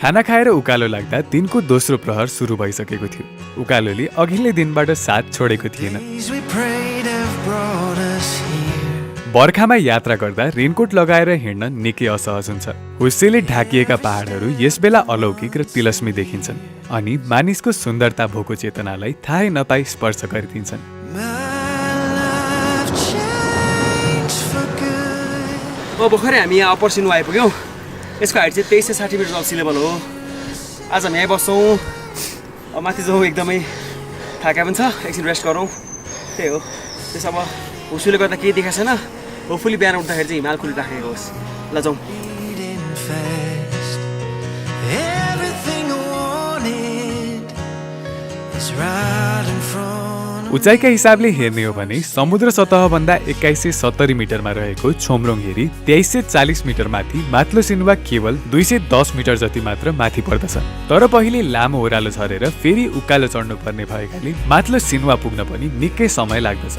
S1: खाना खाएर उकालो लाग्दा दिनको दोस्रो प्रहर सुरु भइसकेको थियो उकालोले अघिल्लै दिनबाट साथ छोडेको थिएन बर्खामा यात्रा गर्दा रेनकोट लगाएर हिँड्न निकै असहज हुन्छ हुस्सेले ढाकिएका पहाडहरू यसबेला अलौकिक र तिलस्मी देखिन्छन् अनि मानिसको सुन्दरता भोको चेतनालाई थाहै नपाई स्पर्श गरिदिन्छन्
S2: भर्खरै हामी यहाँ अप्पर सिनुवा आइपुग्यौँ यसको हाइट चाहिँ 2360 मिटर अब सी लेभल हो आज हामी यहीँ बस्छौँ अब माथि जाउँ एकदमै थाका पनि छ एकछिन रेस्ट गरौँ त्यही हो त्यसो अब हुस्सुले गर्दा केही देखाएको छैन होपफुली बिहान उठ्दाखेरि चाहिँ हिमाल खुलिराखेको होस् ल जाउँ
S1: उचाइका हिसाबले हेर्ने हो भने समुद्र सतहभन्दा 2170 मिटरमा रहेको छोमरोङ हेरी 2340 मिटर माथि माथिल्लो सिनुवा केवल 210 मिटर जति मात्र माथि पर्दछ। तर पहिले लामो ओह्रालो झरेर फेरि उकालो चढ्नु पर्ने भएकाले माथिल्लो सिनुवा पुग्न पनि निकै समय लाग्दछ।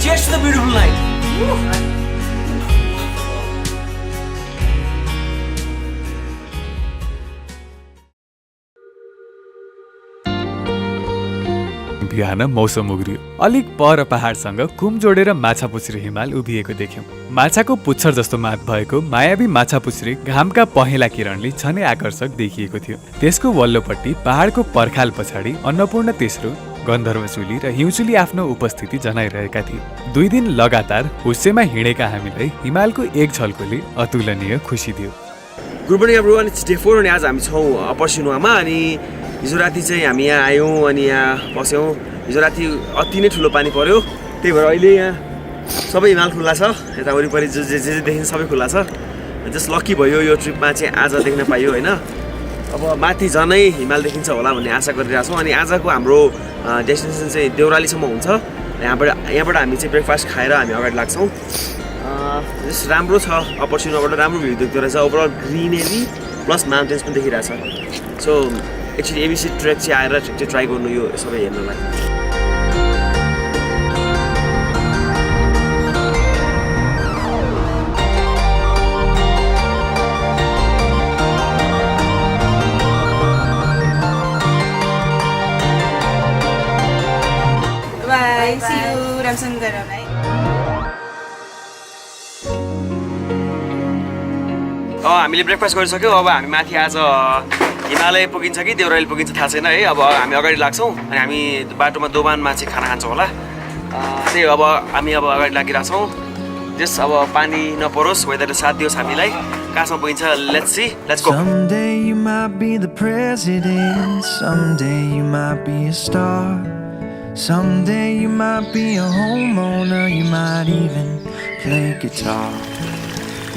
S2: Cheers to the beautiful night.
S1: बिहान मौसम उग्रियो। अलिक पर पहाडसँग कुम जोडेर माछापुच्छ्रे हिमाल उभिएको देख्यौं। माछाको पुच्छर जस्तो मात भएको मायावी माछापुच्छ्रे घामका पहेँला किरणले झनै आकर्षक देखिएको थियो। त्यसको वल्लोपट्टि पहाडको पर्खाल पछाडि अन्नपूर्ण तेस्रो, गन्धर्वचुली र हिउँचुली आफ्नो उपस्थिति जनाइरहेका थिए। 2 दिन लगातार हुस्सेमा हिँडेका हामीलाई हिमालको एक झल्कोले अतुलनीय खुसी दियो।
S2: Good morning everyone, it's day 4 अनि आज हामी छौँ अप्पर सिनुवामा। अनि हिजो राति चाहिँ हामी यहाँ आयौँ अनि यहाँ बस्यौँ। हिजो राति अति नै ठुलो पानी पर्यो, त्यही भएर अहिले यहाँ सबै हिमाल खुल्ला छ। यता वरिपरि जे देखिन्छ सबै खुल्ला छ। जस्ट लक्की भयो यो ट्रिपमा चाहिँ आज देख्न पाइयो होइन। अब माथि झनै हिमाल देखिन्छ होला भन्ने आशा गरिरहेको छौँ। अनि आजको हाम्रो डेस्टिनेसन चाहिँ देउरालीसम्म हुन्छ। यहाँबाट हामी चाहिँ ब्रेकफास्ट खाएर हामी अगाडि लाग्छौँ। जस्ट राम्रो छ, अप्पर सिनुवाबाट राम्रो भ्यू देख्दो रहेछ। ओभरअल ग्रिनेरी प्लस माउन्टेन्स पनि देखिरहेछ। सो एक्चुली एबिसी ट्रेक चाहिँ आएर चाहिँ ट्राई गर्नु यो सबै हेर्नलाई।
S3: Bye. See you. Ramsan Garam.
S2: हामीले ब्रेकफास्ट गरिसक्यौँ। अब हामी माथि आज हिमालय पुगिन्छ कि देउराली पुगिन्छ थाहा छैन है। अब हामी अगाडि लाग्छौँ अनि हामी बाटोमा दोभानमा चाहिँ खाना खान्छौँ होला। त्यही अब हामी अब अगाडि लागिरहेछौँ। जस अब पानी नपरोस्, वेदरले साथ दियोस् हामीलाई। कहाँसम्म पुगिन्छ, let's see, let's go.
S9: Someday you might be the president, someday you might be a star, someday you might be a homeowner, you might even play guitar.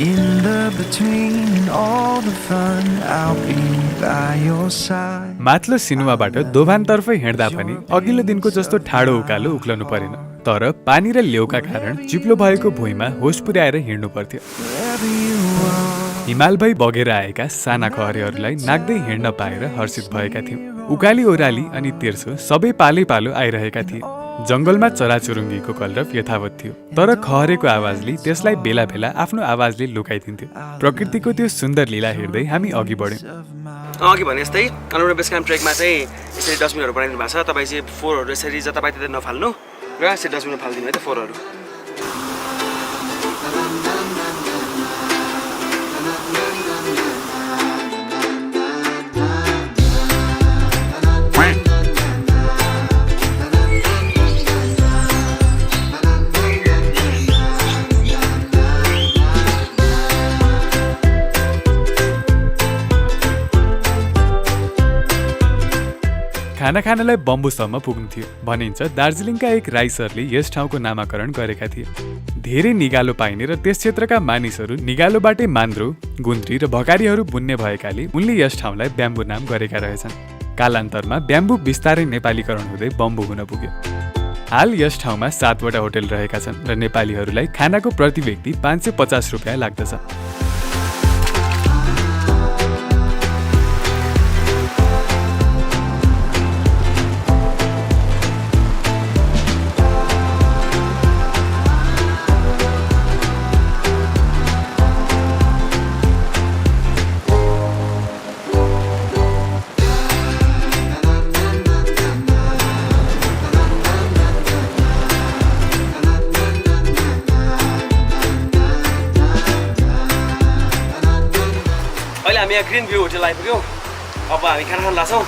S9: In the between and all the fun, I'll be by your side.
S1: माथिल्लो सिनुवाबाट दोभानतर्फ हिँड्दा पनि अघिल्लो दिनको जस्तो ठाडो उकालो उक्लनु परेन। तर पानी र लेउका कारण चिप्लो भएको भुइँमा होस पुर्याएर हिँड्नु पर्थ्यो। हिमाल भई बगेर आएका साना खहरेहरूलाई नाग्दै हिँड्न पाएर हर्षित भएका थियौँ। उकाली ओह्राली अनि तेर्सो सबै पालै पालो आइरहेका थिए। जङ्गलमा चराचुरुङ्गीको कलरव यथावत थियो, तर खहरेको आवाजले त्यसलाई बेला बेला आफ्नो आवाजले लुकाइदिन्थ्यो। प्रकृतिको त्यो सुन्दर लीला हेर्दै हामी अघि बढ्यौँ।
S2: अघि भने जस्तै अन्नपूर्ण बेस क्याम्प ट्रेकमा चाहिँ यसरी डस्टबिनहरू बनाइदिनु भएको छ। तपाईँ चाहिँ फोहोरहरू यसरी जतापाइ त्यतै नफाल्नु र यसरी डस्टबिनमा फालिदिनु है त फोहोरहरू।
S1: खाना खानलाई बम्बुसम्म पुग्नु थियो। भनिन्छ दार्जिलिङका एक राई सरले यस ठाउँको नामाकरण गरेका थिए। धेरै निगालो पाइने र त्यस क्षेत्रका मानिसहरू निगालोबाटै मान्द्रो, गुन्द्री र भकारीहरू बुन्ने भएकाले उनले यस ठाउँलाई ब्याम्बु नाम गरेका रहेछन्। कालान्तरमा ब्याम्बु बिस्तारै नेपालीकरण हुँदै बम्बु हुन पुग्यो। हाल यस ठाउँमा 7 वटा होटल रहेका छन् र नेपालीहरूलाई खानाको प्रति व्यक्ति 550 रुपियाँ लाग्दछ।
S2: यहाँ ग्रिन भ्यू होटल आइपुग्यौँ। अब हामी खाना खान लाग्छौँ।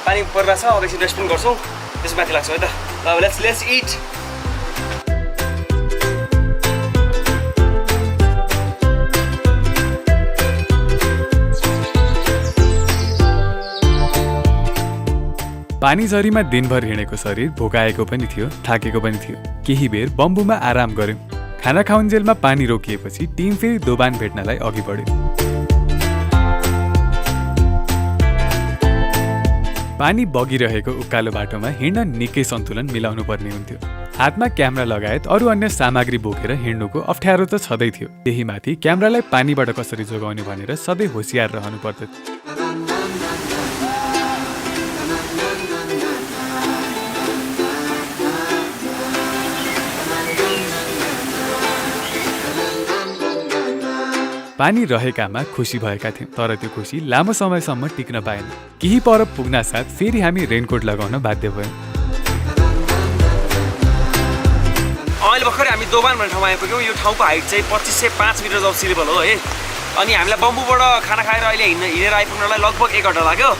S2: पानी परिरहेको छ, अब एकछिन रेस्ट पनि गर्छौँ, त्यसपछि माथि लाग्छौँ है त। ल लेट्स इट।
S1: पानी झरीमा दिनभर हिँडेको शरीर भोकाएको पनि थियो, थाकेको पनि थियो। केही बेर बम्बुमा आराम गर्यौं। खाना खाउन्जेलमा पानी रोकिएपछि टिम फेरि दोबान भेट्नलाई अघि बढ्यो। पानी बगिरहेको उकालो बाटोमा हिँड्न निकै सन्तुलन मिलाउनु पर्ने हुन्थ्यो। हातमा क्यामेरा लगायत अरू अन्य सामग्री बोकेर हिँड्नुको अप्ठ्यारो त छँदै थियो। त्यही माथि क्यामेरालाई पानीबाट कसरी जोगाउने भनेर सधैँ होसियार रहनु पर्दथ्यो। पानी रहेकामा खुसी भएका थियौँ, तर त्यो खुसी लामो समयसम्म टिक्न पाएन। केही पर पुग्न साथ फेरि हामी रेनकोट लगाउन बाध्य भयौँ।
S2: अहिले भर्खरै हामी दोबान भन्ने ठाउँमा आइपुग्यौँ। यो ठाउँको हाइट चाहिँ 2505 मिटर जब सी लेभल हो है। अनि हामीलाई बम्बुबाट खाना खाएर अहिले हिँडेर आइपुग्नलाई लगभग 1 घन्टा लाग्यो।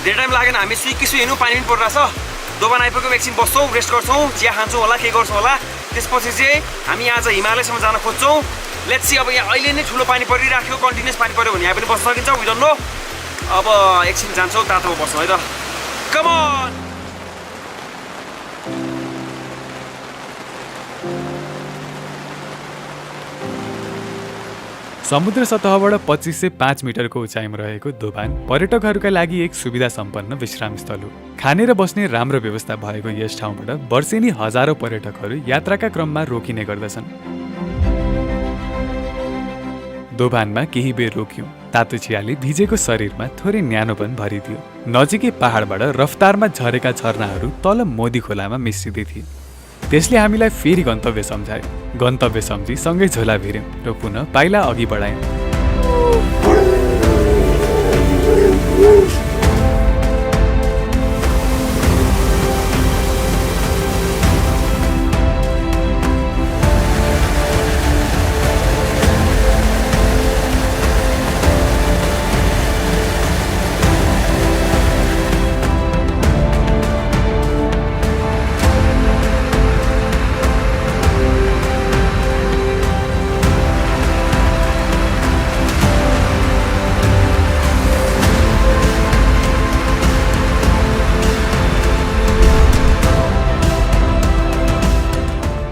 S2: धेरै टाइम लागेन, हामी सुइकिसु हिँड्नु, पानी पनि परिरहेछ। दोबान आइपुग्यौँ, एकछिन बस्छौँ, रेस्ट गर्छौँ, चिया खान्छौँ होला, के गर्छौँ होला। त्यसपछि चाहिँ हामी आज हिमालयसम्म जान खोज्छौँ। लेट्स सी, अब यहाँ अहिले नै ठुलो पानी परिराख्यो, कन्टिन्युस पानी पऱ्यो भने यहाँ पनि बस्न सकिन्छ, वी डोन्ट नो। अब एकछिन जान्छौँ, तातोमा बस्छौँ है त। कम अन।
S1: समुद्र सतहबाट 2505 मिटरको उचाइमा रहेको दोबान पर्यटकहरूका लागि एक सुविधा सम्पन्न विश्राम स्थल हो। खाने र बस्ने राम्रो व्यवस्था भएको यस ठाउँबाट वर्षेनी हजारौं पर्यटकहरू यात्राका क्रममा रोकिने गर्दछन्। दोभानमा केही बेर रोक्यौं। तातो चियाले भिजेको शरीरमा थोरै न्यानोपन भरिदियो। नजिकै पहाडबाट रफ्तारमा झरेका झरनाहरू तल मोदी खोलामा मिश्रिँदै थिए। त्यसले हामीलाई फेरि गन्तव्य सम्झायो। गन्तव्य सम्झी सँगै झोला भिर्यौं र पुनः पाइला अघि बढायौं।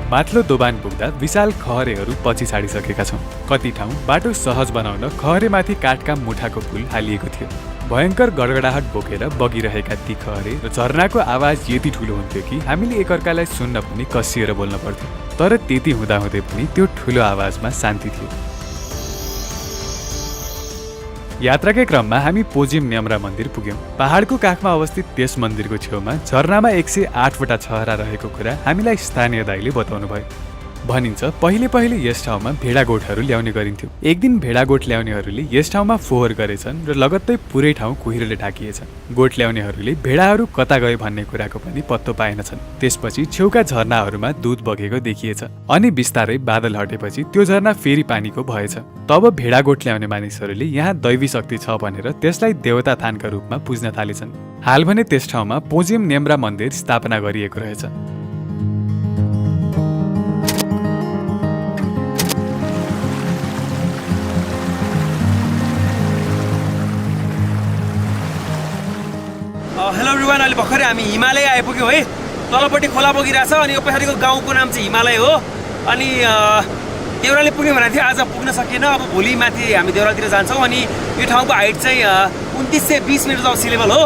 S1: माथिल्लो दोबान पुग्दा विशाल खहरेहरू पछि छाडिसकेका छौँ। कति ठाउँ बाटो सहज बनाउन खहरेमाथि काठका मुठाको पुल हालिएको थियो। भयङ्कर गडगडाहट बोकेर बगिरहेका ती खहरे र झरनाको आवाज यति ठुलो हुन्थ्यो कि हामीले एकअर्कालाई सुन्न पनि कसिएर बोल्न पर्थ्यो। तर त्यति हुँदाहुँदै पनि त्यो ठुलो आवाजमा शान्ति थियो। यात्राकै क्रममा हामी पोजिम न्यमरा मन्दिर पुग्यौं। पहाडको काखमा अवस्थित त्यस मन्दिरको छेउमा झरनामा 108 वटा छहरा रहेको कुरा हामीलाई स्थानीय दाइले बताउनु भयो। भनिन्छ पहिले पहिले यस ठाउँमा भेडागोठहरू ल्याउने गरिन्थ्यो। एक दिन भेडागोठ ल्याउनेहरूले यस ठाउँमा फोहोर गरेछन् र लगत्तै पुरै ठाउँ कुहिरोले ढाकिएछ। गोठ ल्याउनेहरूले भेडाहरू कता गए भन्ने कुराको पनि पत्तो पाएनछन्। त्यसपछि छेउका झरनाहरूमा दूध बगेको देखिएछ। अनि बिस्तारै बादल हटेपछि त्यो झरना फेरि पानीको भएछ। तब भेडागोठ ल्याउने मानिसहरूले यहाँ दैवी शक्ति छ भनेर त्यसलाई देवता थानका रूपमा पुज्न थालेछन्। हाल भने त्यस ठाउँमा पोजिम न्यमरा मन्दिर स्थापना गरिएको रहेछ।
S2: हेलो एभ्रिवान, अहिले भर्खरै हामी हिमालय आइपुग्यौँ है। तलपट्टि खोला बगिरहेछ अनि यो पछाडिको गाउँको नाम चाहिँ हिमालय हो। अनि देउराली पुग्ने भनेको थियो, आज पुग्न सकिएन। अब भोलि माथि हामी देउरालीतिर जान्छौँ। अनि यो ठाउँको हाइट चाहिँ 2920 मिटर सी लेभल हो।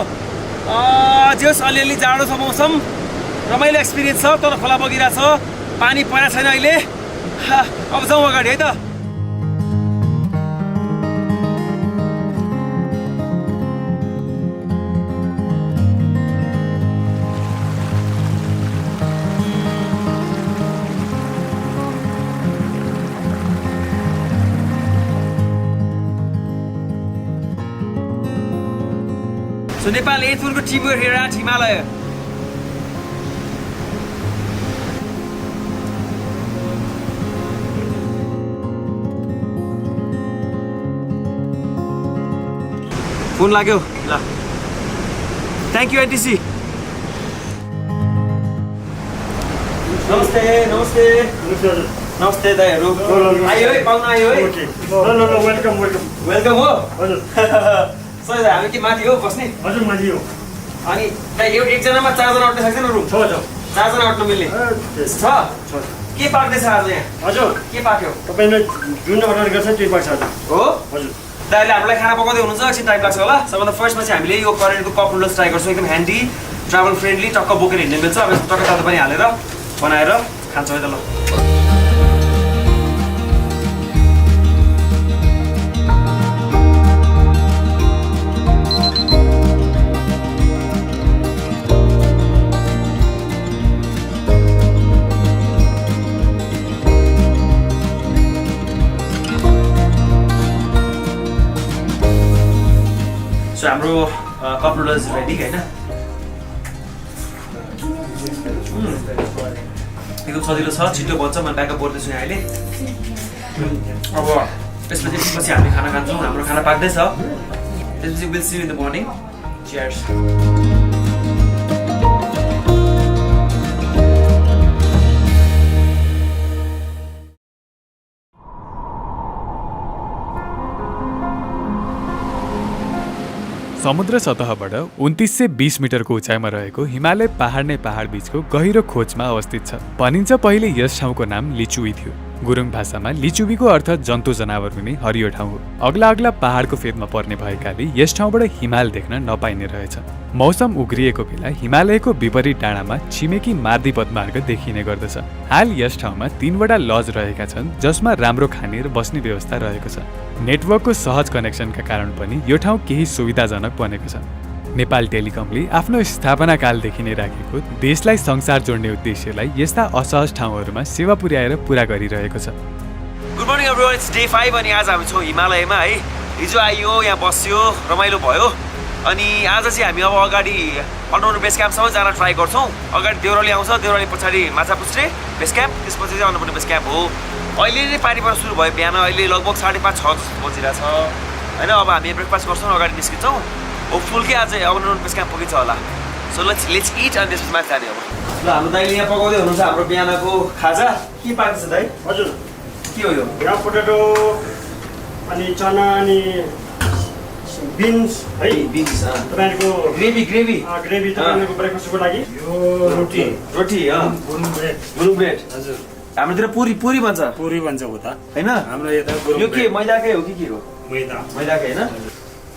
S2: जे होस्, अलिअलि जाडो छ मौसम, रमाइलो एक्सपिरियन्स छ। तर खोला बगिरहेछ, पानी परेको छैन अहिले। अब जाउँ अगाडि है त। So Nepal 8th one team we're here at Himalaya. Phone लाग्यो ल थ्याङ्क यू एनटिसी नमस्ते नमस्ते नमस्ते दाइहरू आयो है पाउन आयो है
S5: वेलकम
S2: वेलकम हो
S5: हजुर
S2: सर हामी के माथि हो बस्ने
S5: हजुर माथि हो
S2: अनि दाइ एकजनामा 4 जना अट्न सक्छ न रुम 4 जना अट्न मिल्ने छ के पाक्दैछ आज यहाँ
S5: हजुर
S2: के पाक्यो
S5: तपाईँले जुन अर्डर गर्छ त्यही पाक्छ हजुर
S2: हो
S5: हजुर
S2: दाइले हामीलाई खाना पकाउँदै हुनुहुन्छ एकछिन टाइम लाग्छ होला सबभन्दा फर्स्टमा चाहिँ हामीले यो करेन्टको कप नुडल्स ट्राई गर्छौँ एकदम ह्यान्डी ट्राभल फ्रेन्डली टक्क बोकेर हिँड्ने मिल्छ अब टक्क तातो पनि हालेर बनाएर खान्छौँ है त ल सो हाम्रो कप नुडल्स रेडी होइन एकदम सजिलो छ छिटो बन्छ म ब्याकअप गर्दैछु यहाँ अहिले अब त्यसपछि एकछिनपछि हामी खाना खान्छौँ हाम्रो खाना पाक्दैछ त्यसपछि will see you in the morning cheers
S1: समुद्र सतहबाट 2920 मिटरको उचाइमा रहेको हिमालय पहाड नै पहाड बीचको गहिरो खोजमा अवस्थित छ भनिन्छ पहिले यस ठाउँको नाम लिचुवी थियो गुरुङ भाषामा लिचुवीको अर्थ जन्तु जनावर हुने हरियो ठाउँ हो अग्ला अग्ला पहाडको फेदमा पर्ने भएकाले यस ठाउँबाट हिमाल देख्न नपाइने रहेछ मौसम उग्रिएको बेला हिमालयको विपरीत डाँडामा छिमेकी मार्दी पदमार्ग देखिने गर्दछ हाल यस ठाउँमा 3वटा लज रहेका छन् जसमा राम्रो खाने र बस्ने व्यवस्था रहेको छ नेटवर्कको सहज कनेक्सनका कारण पनि यो ठाउँ केही सुविधाजनक बनेको छ नेपाल टेलिकमले आफ्नो स्थापना कालदेखि नै राखेको देशलाई संसार जोड्ने उद्देश्यलाई यस्ता असहज ठाउँहरूमा सेवा पुर्याएर पुरा गरिरहेको छ
S2: good morning everyone it's day 5 अनि आज हामी छौँ हिमालयमा है हिजो आइयो यहाँ बस्यो रमाइलो भयो अनि आज चाहिँ हामी अब अगाडि अन्नपूर्ण बेस क्याम्पसम्म जान ट्राई गर्छौँ अगाडि देउराली आउँछ देउराली पछाडि माछापुच्छ्रे बेस क्याम्प त्यसपछि चाहिँ अन्नपूर्ण बेस क्याम्प हो अहिले नै पानी पर्न सुरु भयो बिहान अहिले लगभग 5:30-6 बजिरहेछ होइन अब हामी ब्रेकफास्ट गर्छौँ अगाडि निस्किन्छौँ होपफुल कि आज अन्नपूर्ण बेस क्याम्प पुगिन्छ होला सो लेट्स इट अनि त्यसपछि माथि जाने अब ल हाम्रो दाइले यहाँ पकाउँदै हुनुहुन्छ हाम्रो बिहानको खाजा के पाक्दैछ दाइ
S5: हजुर
S2: के हो यो
S5: ग्राम पोटेटो अनि चना अनि बिन्स है
S2: बिन्स
S5: तपाईँहरूको
S2: ग्रेभी
S5: ग्रेभी तपाईँहरूको ब्रेकफास्टको लागि यो रोटी
S2: रोटी गुरुङ ब्रेड
S5: हजुर
S2: हाम्रोतिर पुरी भन्छ
S5: पुरी भन्छ उता
S2: होइन
S5: हाम्रो यता
S2: यो के मैदाकै हो कि के हो
S5: मैदाकै
S2: होइन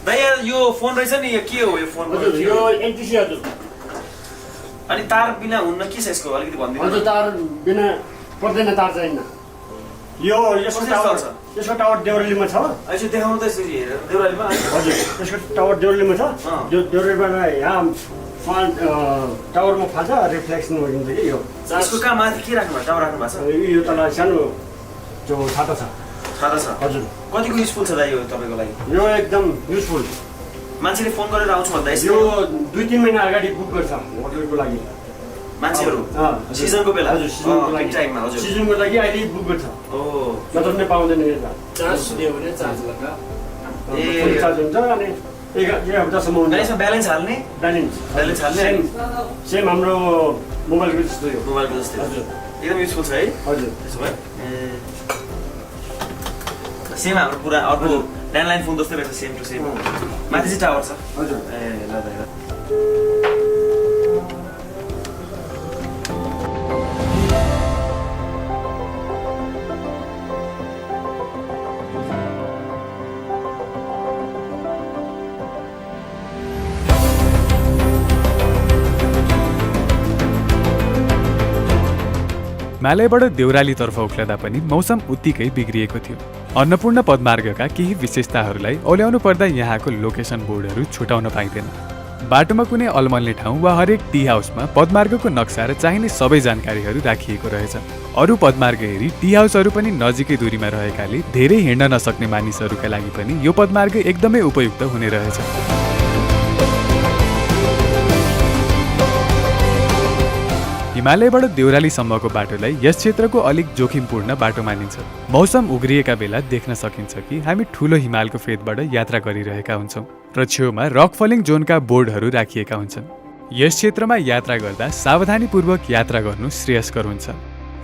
S2: दाइ यो फोन रहेछ नि यो के हो यो फोन
S5: हजुर यो एनटिसी हजुर
S2: अनि तार बिना हुन्न के छ यसको अलिकति भनिदिनु
S5: हजुर तार बिना पर्दैन तार चाहिन्न यो यसको टावर देउरालीमा छ
S2: यसो देखाउनु त यसरी हेरेर देउरालीमा
S5: हजुर यसको टावर देउरालीमा छ यो देउरालीमा यहाँ टावरमा फाल्छ रिफ्लेक्सन गरिन्छ कि यो
S2: यसको कहाँ माथि के राख्नु भएको टावर राख्नु भएको
S5: यो तल सानो जो छाता छ
S2: छ
S5: हजुर
S2: कतिको युजफुल छ दाइ यो तपाईँको लागि
S5: यो एकदम युजफुल
S2: मान्छेले फोन गरेर आउँछु भन्दा
S5: यो 2-3 महिना अगाडि बुक गर्छ होटलको लागि
S2: मान्छेहरू सिजनको बेला
S5: हजुर सिजनको लागि
S2: टाइममा हजुर
S5: सिजनको लागि अहिले बुक गर्छ नत्र नै पाउँदैन यता चार्ज दियो भने चार्ज लगा ए चार्ज हुन्छ अनि एक हप्तासम्म हुन्छ
S2: यसमा ब्यालेन्स हाल्ने ब्यालेन्स हाल्ने
S5: सेम हाम्रो मोबाइलको जस्तो हो
S2: मोबाइलको जस्तै
S5: हजुर
S2: एकदम युजफुल छ है
S5: हजुर
S2: त्यसो भए सेम हाम्रो पुरा अर्को ल्यान्डलाइन फोन जस्तै रहेछ सेम टु सेम माथि चाहिँ टावर छ
S5: हजुर
S2: ए ल ल
S1: हिमालयबाट देउरालीतर्फ उक्लदा पनि मौसम उत्तिकै बिग्रिएको थियो अन्नपूर्ण पदमार्गका केही विशेषताहरूलाई औल्याउनु पर्दा यहाँको लोकेसन बोर्डहरू छुटाउन पाइँदैन बाटोमा कुनै अलमल्ने ठाउँ वा हरेक टी हाउसमा पदमार्गको नक्सा र चाहिने सबै जानकारीहरू राखिएको रहेछ अरू पदमार्ग हेरी टी हाउसहरू पनि नजिकै दूरीमा रहेकाले धेरै हिँड्न नसक्ने मानिसहरूका लागि पनि यो पदमार्ग एकदमै उपयुक्त हुने रहेछ हिमालयबाट देउरालीसम्मको बाटोलाई यस क्षेत्रको अलिक जोखिमपूर्ण बाटो मानिन्छ। मौसम उग्रिएका बेला देख्न सकिन्छ कि हामी ठूलो हिमालको फेदबाट यात्रा गरिरहेका हुन्छौँ र छेउमा रक फलिङ जोनका बोर्डहरू राखिएका हुन्छन्। यस क्षेत्रमा यात्रा गर्दा सावधानीपूर्वक यात्रा गर्नु श्रेयस्कर हुन्छ।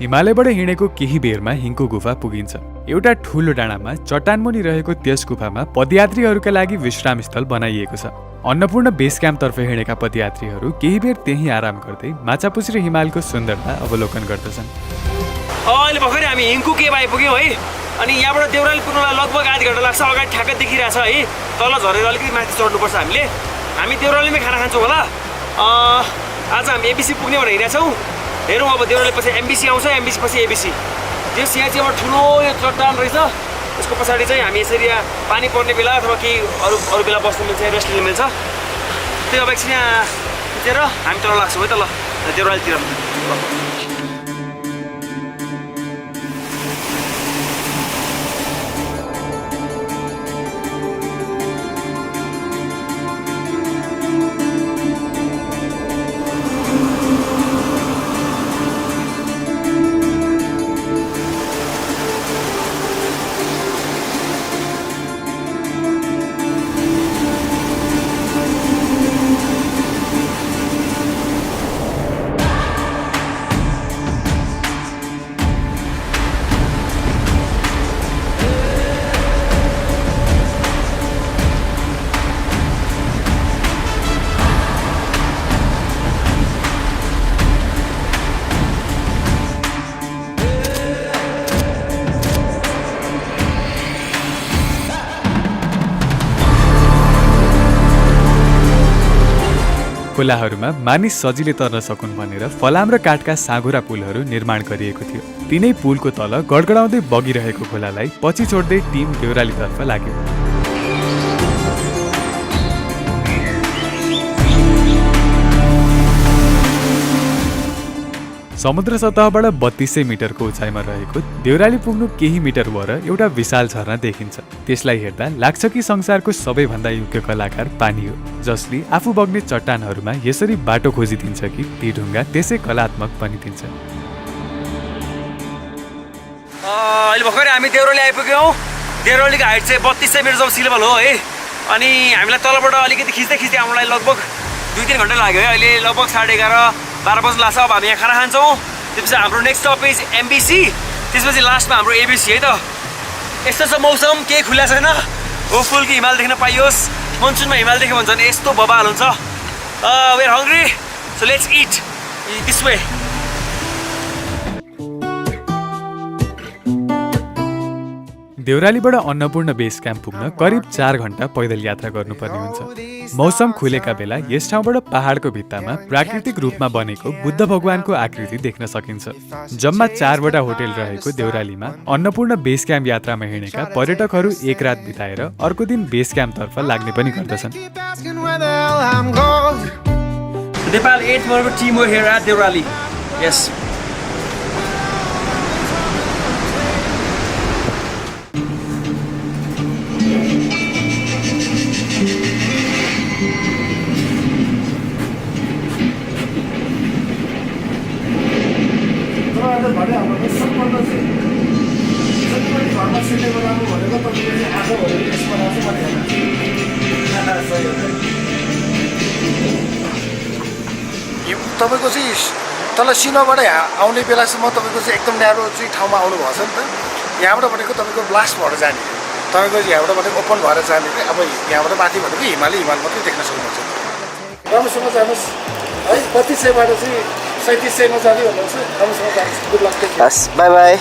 S1: हिमालयबाट हिँडेको केही बेरमा हिङको गुफा पुगिन्छ। एउटा ठूलो डाँडामा चट्टानमुनि रहेको त्यस गुफामा पदयात्रीहरूका लागि विश्रामस्थल बनाइएको छ। अन्नपूर्ण बेस क्याम्पतर्फ हिँडेका पदयात्रीहरू केही बेर त्यहीँ आराम गर्दै माछापुछ्रे हिमालको सुन्दरता अवलोकन गर्दछन्।
S2: अहिले भर्खरै हामी हिङको केभ आइपुग्यौँ है। अनि यहाँबाट देउराली पुग्नलाई लगभग आधा घन्टा लाग्छ। अगाडि ठ्याक्कै देखिरहेछ है, तल झरेर अलिकति माथि चढ्नुपर्छ हामीले। हामी देउरालीमै खाना खान्छौँ होला। आज हामी एबिसी पुग्ने भनेर हिँडेछौँ। हेरौँ अब देउराली पछि एमबिसी आउँछ, एमबिसी पछि एबिसी। त्यस यहाँ चाहिँ एउटा ठुलो यो चट्टान रहेछ। त्यसको पछाडि चाहिँ हामी यसरी यहाँ पानी पर्ने बेला अथवा केही अरू बेला बस्नु मिल्छ, रेस्ट लिनु मिल्छ। त्यो अब एकछिन यहाँ खिचेर हामी तल लाग्छौँ है त ल देउरालीतिर।
S1: खोलाहरूमा मानिस सजिलै तर्न सकुन् भनेर फलाम र काठका साँघुरा पुलहरू निर्माण गरिएको थियो। तिनै पुलको तल गडगडाउँदै बगिरहेको खोलालाई पछि छोड्दै टिम देउरालीतर्फ लाग्यो। समुद्र सतहबाट 3200 मिटरको उचाइमा रहेको देउराली पुग्नु केही मिटर वर एउटा विशाल झरना देखिन्छ। त्यसलाई हेर्दा लाग्छ कि संसारको सबैभन्दा योग्य कलाकार पानी हो, जसले आफू बग्ने चट्टानहरूमा यसरी बाटो खोजिदिन्छ कि ती ढुङ्गा त्यसै कलात्मक बनिदिन्छ।
S2: अहिले भर्खरै हामी देउराली आइपुग्यौँ। देउरालीको हाइट चाहिँ 3200 मिटर जब सी लेभल हो है। अनि हामीलाई तलबाट अलिकति खिच्दै आउनलाई लगभग 2-3 घन्टा लाग्यो है। अहिले लगभग 11:30-12 बजी लाग्छ। अब हामी यहाँ खाना खान्छौँ। त्यसपछि हाम्रो नेक्स्ट स्टपेज एमबिसी, त्यसपछि लास्टमा हाम्रो एबिसी है त। यस्तो छ मौसम, केही खुला छैन। होपफुल कि हिमाल देख्न पाइयोस्। मनसुनमा हिमाल देख्यो भने झन् यस्तो बबाल हुन्छ। We are hungry, so let's eat this way.
S1: देउरालीबाट अन्नपूर्ण बेस क्याम्प पुग्न करिब 4 घण्टा पैदल यात्रा गर्नुपर्ने हुन्छ। मौसम खुलेका बेला यस ठाउँबाट पहाडको भित्तामा प्राकृतिक रूपमा बनेको बुद्ध भगवानको आकृति देख्न सकिन्छ। जम्मा 4वटा होटेल रहेको देउरालीमा अन्नपूर्ण बेस क्याम्प यात्रामा हिँडेका पर्यटकहरू एक रात बिताएर अर्को दिन बेस क्याम्पतर्फ लाग्ने पनि गर्दछन्।
S2: Nepal 8 member team were here at Deurali. Yes.
S10: तपाईँको चाहिँ तल सिनोबाट आउने बेलासम्म तपाईँको चाहिँ एकदम न्यारो चाहिँ ठाउँमा आउनु भएको छ नि त। यहाँबाट भनेको तपाईँको ब्लास्ट भएर जाने, तपाईँको यहाँबाट भनेको ओपन भएर जाने। अब यहाँबाट माथि भनेको हिमाल मात्रै देख्न सक्नुहुन्छ। राम्रोसँग जानुहोस् है। 3200बाट चाहिँ 3700मा जाने भन्नुहुन्छ। राम्रोसँग जानुहोस्। Good lock.
S2: Bus by by.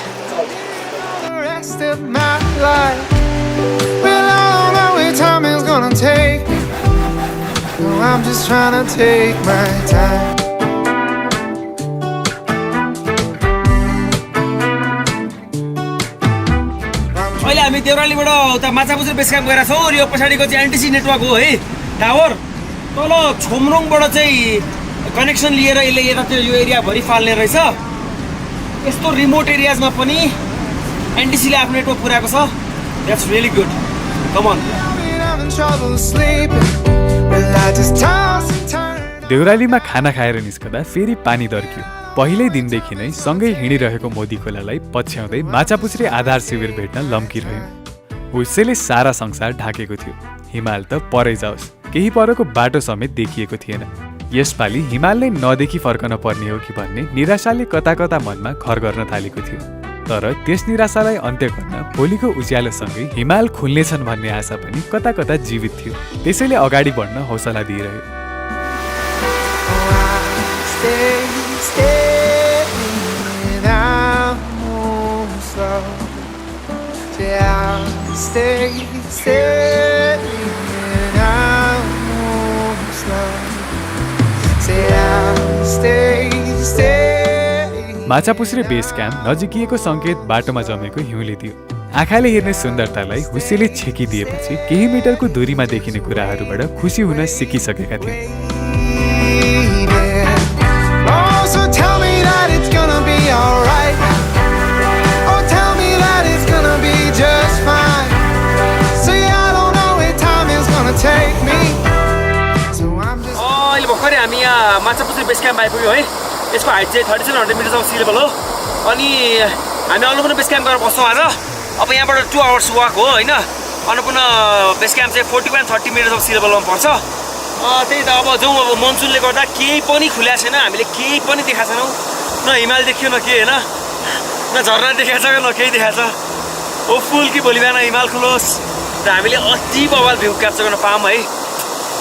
S9: I'm just trying to take my time.
S2: अहिले हामी देउरालीबाट उता माछापुछ्रे बेस क्याम्प गएर छौँ। यो पछाडिको चाहिँ एनटिसी नेटवर्क हो है, टावर। तल छोमरोङबाट चाहिँ कनेक्सन लिएर यसले यता त्यो यो एरियाभरि फाल्ने रहेछ। यस्तो रिमोट एरियाजमा पनि एनटिसीले आफ्नो नेटवर्क पुऱ्याएको छ। That's really good. Come on.
S1: देउरालीमा खाना खाएर निस्कदा फेरि पानी दर्कियो। पहिल्यै दिनदेखि नै सँगै हिँडिरहेको मोदी खोलालाई पछ्याउँदै माछापुछ्रे आधार शिविर भेट्न लम्किरह्यो। हुस्सेले सारा संसार ढाकेको थियो। हिमाल त परै जाओस्, केही परको बाटो समेत देखिएको थिएन। यसपालि हिमाल नै नदेखि फर्कन पर्ने हो कि भन्ने निराशाले कता कता मनमा घर गर्न थालेको थियो। तर त्यस निराशालाई अन्त्य गर्न भोलिको उज्यालोसँगै हिमाल खुल्नेछन् भन्ने आशा पनि कता कता जीवित थियो। त्यसैले अगाडि बढ्न हौसला दिइरह्यो। माछापुछ्रे बेस क्याम्प नजिकिएको सङ्केत बाटोमा जमेको हिउँले दियो। आँखाले हेर्ने सुन्दरतालाई हुस्सेले छेकिदिएपछि केही मिटरको दूरीमा देखिने कुराहरूबाट खुसी हुन सिकिसकेका थिए।
S2: अहिले भर्खरै हामी यहाँ माछापुछ्रे बेस क्याम्प आइपुग्यो है। यसको हाइट चाहिँ 3700 मिटर अफ सी लेभल हो। अनि हामी अन्नपूर्ण बेस क्याम्प गएर बस्छौँ आज। अब यहाँबाट 2 आवर्स वाक हो होइन। अन्नपूर्ण बेस क्याम्प चाहिँ 40.30 मिटर अफ सी लेभलमा पर्छ। त्यही त अब जाउँ। अब मनसुनले गर्दा केही पनि खुल्या छैन, हामीले केही पनि देखाएको छैनौँ। न हिमाल देखियो न के होइन, न झर्ना देखाएको छ न केही देखाएको छ। होपफुल कि भोलि बिहान हिमाल खुलोस् र हामीले अति बवाल भ्यू क्याप्चर गर्न पाऊँ है।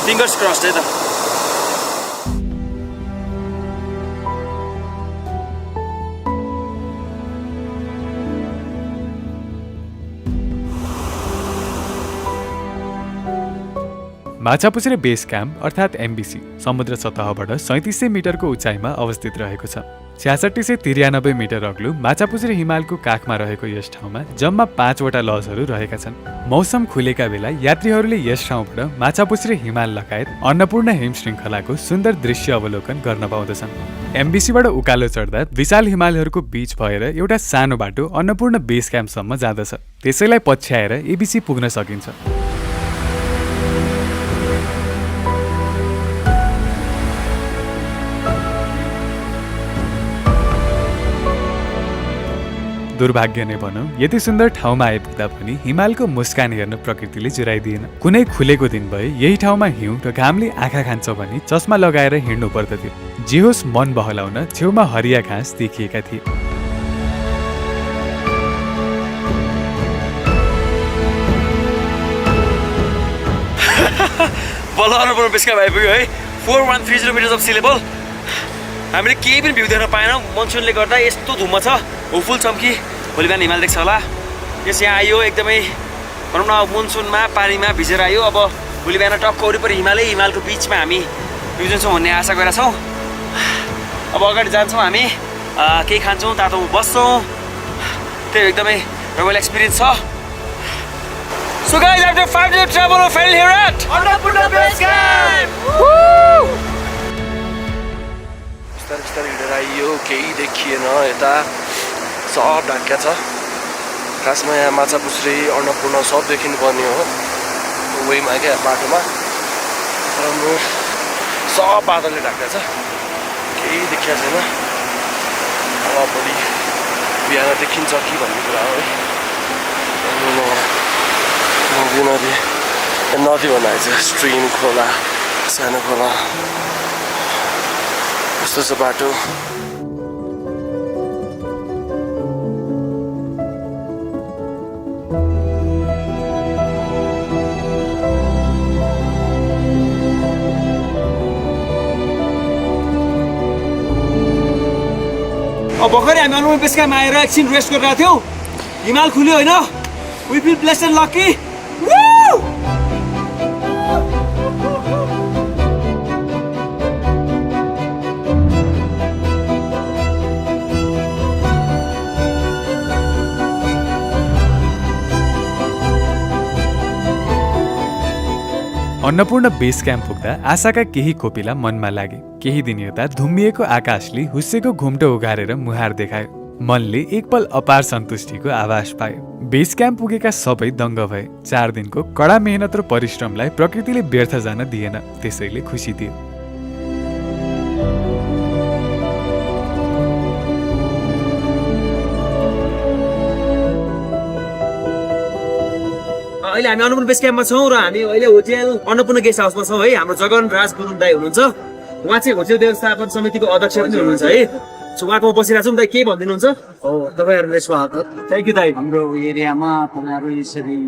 S2: फिङ्गर्स क्रस्ड है त।
S1: माछापुछ्रे बेस क्याम्प अर्थात् एमबिसी समुद्र सतहबाट 3700 मिटरको उचाइमा अवस्थित रहेको छ। 6693 मिटर अग्लो माछापुछ्रे हिमालको काखमा रहेको यस ठाउँमा जम्मा 5 वटा लजहरू रहेका छन्। मौसम खुलेका बेला यात्रीहरूले यस ठाउँबाट माछापुछ्रे हिमाल लगायत अन्नपूर्ण हिम श्रृङ्खलाको सुन्दर दृश्य अवलोकन गर्न पाउँदछन्। एमबिसीबाट उकालो चढ्दा विशाल हिमालहरूको बीच भएर एउटा सानो बाटो अन्नपूर्ण बेस क्याम्पसम्म जाँदछ। त्यसैलाई पछ्याएर एबिसी पुग्न सकिन्छ। दुर्भाग्य नै भनौँ, यति सुन्दर ठाउँमा आइपुग्दा पनि हिमालको मुस्कान हेर्न प्रकृतिले जुराइदिएन। कुनै खुलेको दिन भए यही ठाउँमा हिउँ र घामले आँखा खान्छ भनी चस्मा लगाएर हिँड्नु पर्दथ्यो। जे होस् मन बहलाउन छेउमा हरिया घाँस देखिएका थिए।
S2: बल्ल अन्नपूर्ण बेस क्याम्प आइपुग्यो है। 4130 मिटर्स अफ सी लेभल। हामीले केही पनि भ्यू देख्न पाएनौँ, मनसुनले गर्दा यस्तो धुम्म छ। होपफुल छौँ कि भोलि बिहान हिमाल देख्छ होला। यस यहाँ आयो एकदमै भनौँ न मनसुनमा पानीमा भिजेर आयो। अब भोलि बिहान टक्क वरिपरि हिमालको बिचमा हामी भिउजन्छौँ भन्ने आशा गरेका छौँ। अब अगाडि जान्छौँ हामी, केही खान्छौँ, तातोमा बस्छौँ। त्यो एकदमै रमाइलो एक्सपिरियन्स छ। So guys, after 5 days of travel, we're finally here at Annapurna Base Camp! Woo!
S11: बिस्तारै हिँडेर आइयो, केही देखिएन। यता सब ढाक्या छ। खासमा यहाँ माछापुछ्रे अन्नपूर्ण सब देखिनु पर्ने हो। वेमा क्या बाटोमा राम्रो सब बादलले ढाक्या छ, केही देखिया छैन। अब भोलि बिहान देखिन्छ कि भन्ने कुरा हो है। नदी बनाएछ, स्ट्रिम खोला, सानो खोला। कस्तो छ बाटो।
S2: अब भर्खरै हामी अन्नपूर्ण बेस क्याम्पमा आएर एकछिन रेस्ट गरिरहेको थियौँ। हिमाल खुल्यो होइन। We feel blessed and lucky.
S1: Annapurna base camp पुग्दा आशाका केही कोपिला मनमा लागे। केही दिन यता धुम्मिएको आकाशले हुस्सेको घुम्टो उघारेर मुहार देखायो। मनले एकपल अपार सन्तुष्टिको आभास पायो। बेस क्याम्प पुगेका सबै दङ्ग भए। 4 दिनको कडा मेहनत र परिश्रमलाई प्रकृतिले व्यर्थ जान दिएन, त्यसैले खुसी थियो।
S2: अहिले हामी अन्नपूर्ण बेस क्याम्पमा छौँ र हामी अहिले होटेल अन्नपूर्ण गेस्ट हाउसमा छौँ है। हाम्रो जगन राज गुरुङ दाई हुनुहुन्छ, उहाँ चाहिँ होटेल व्यवस्थापन समितिको अध्यक्ष पनि हुनुहुन्छ है। सो उहाँको बसिरहेको छु। दाई के भनिदिनुहुन्छ?
S6: हो तपाईँहरूले स्वागत।
S2: थ्याङ्क यू दाई।
S6: हाम्रो एरियामा तपाईँहरू यसरी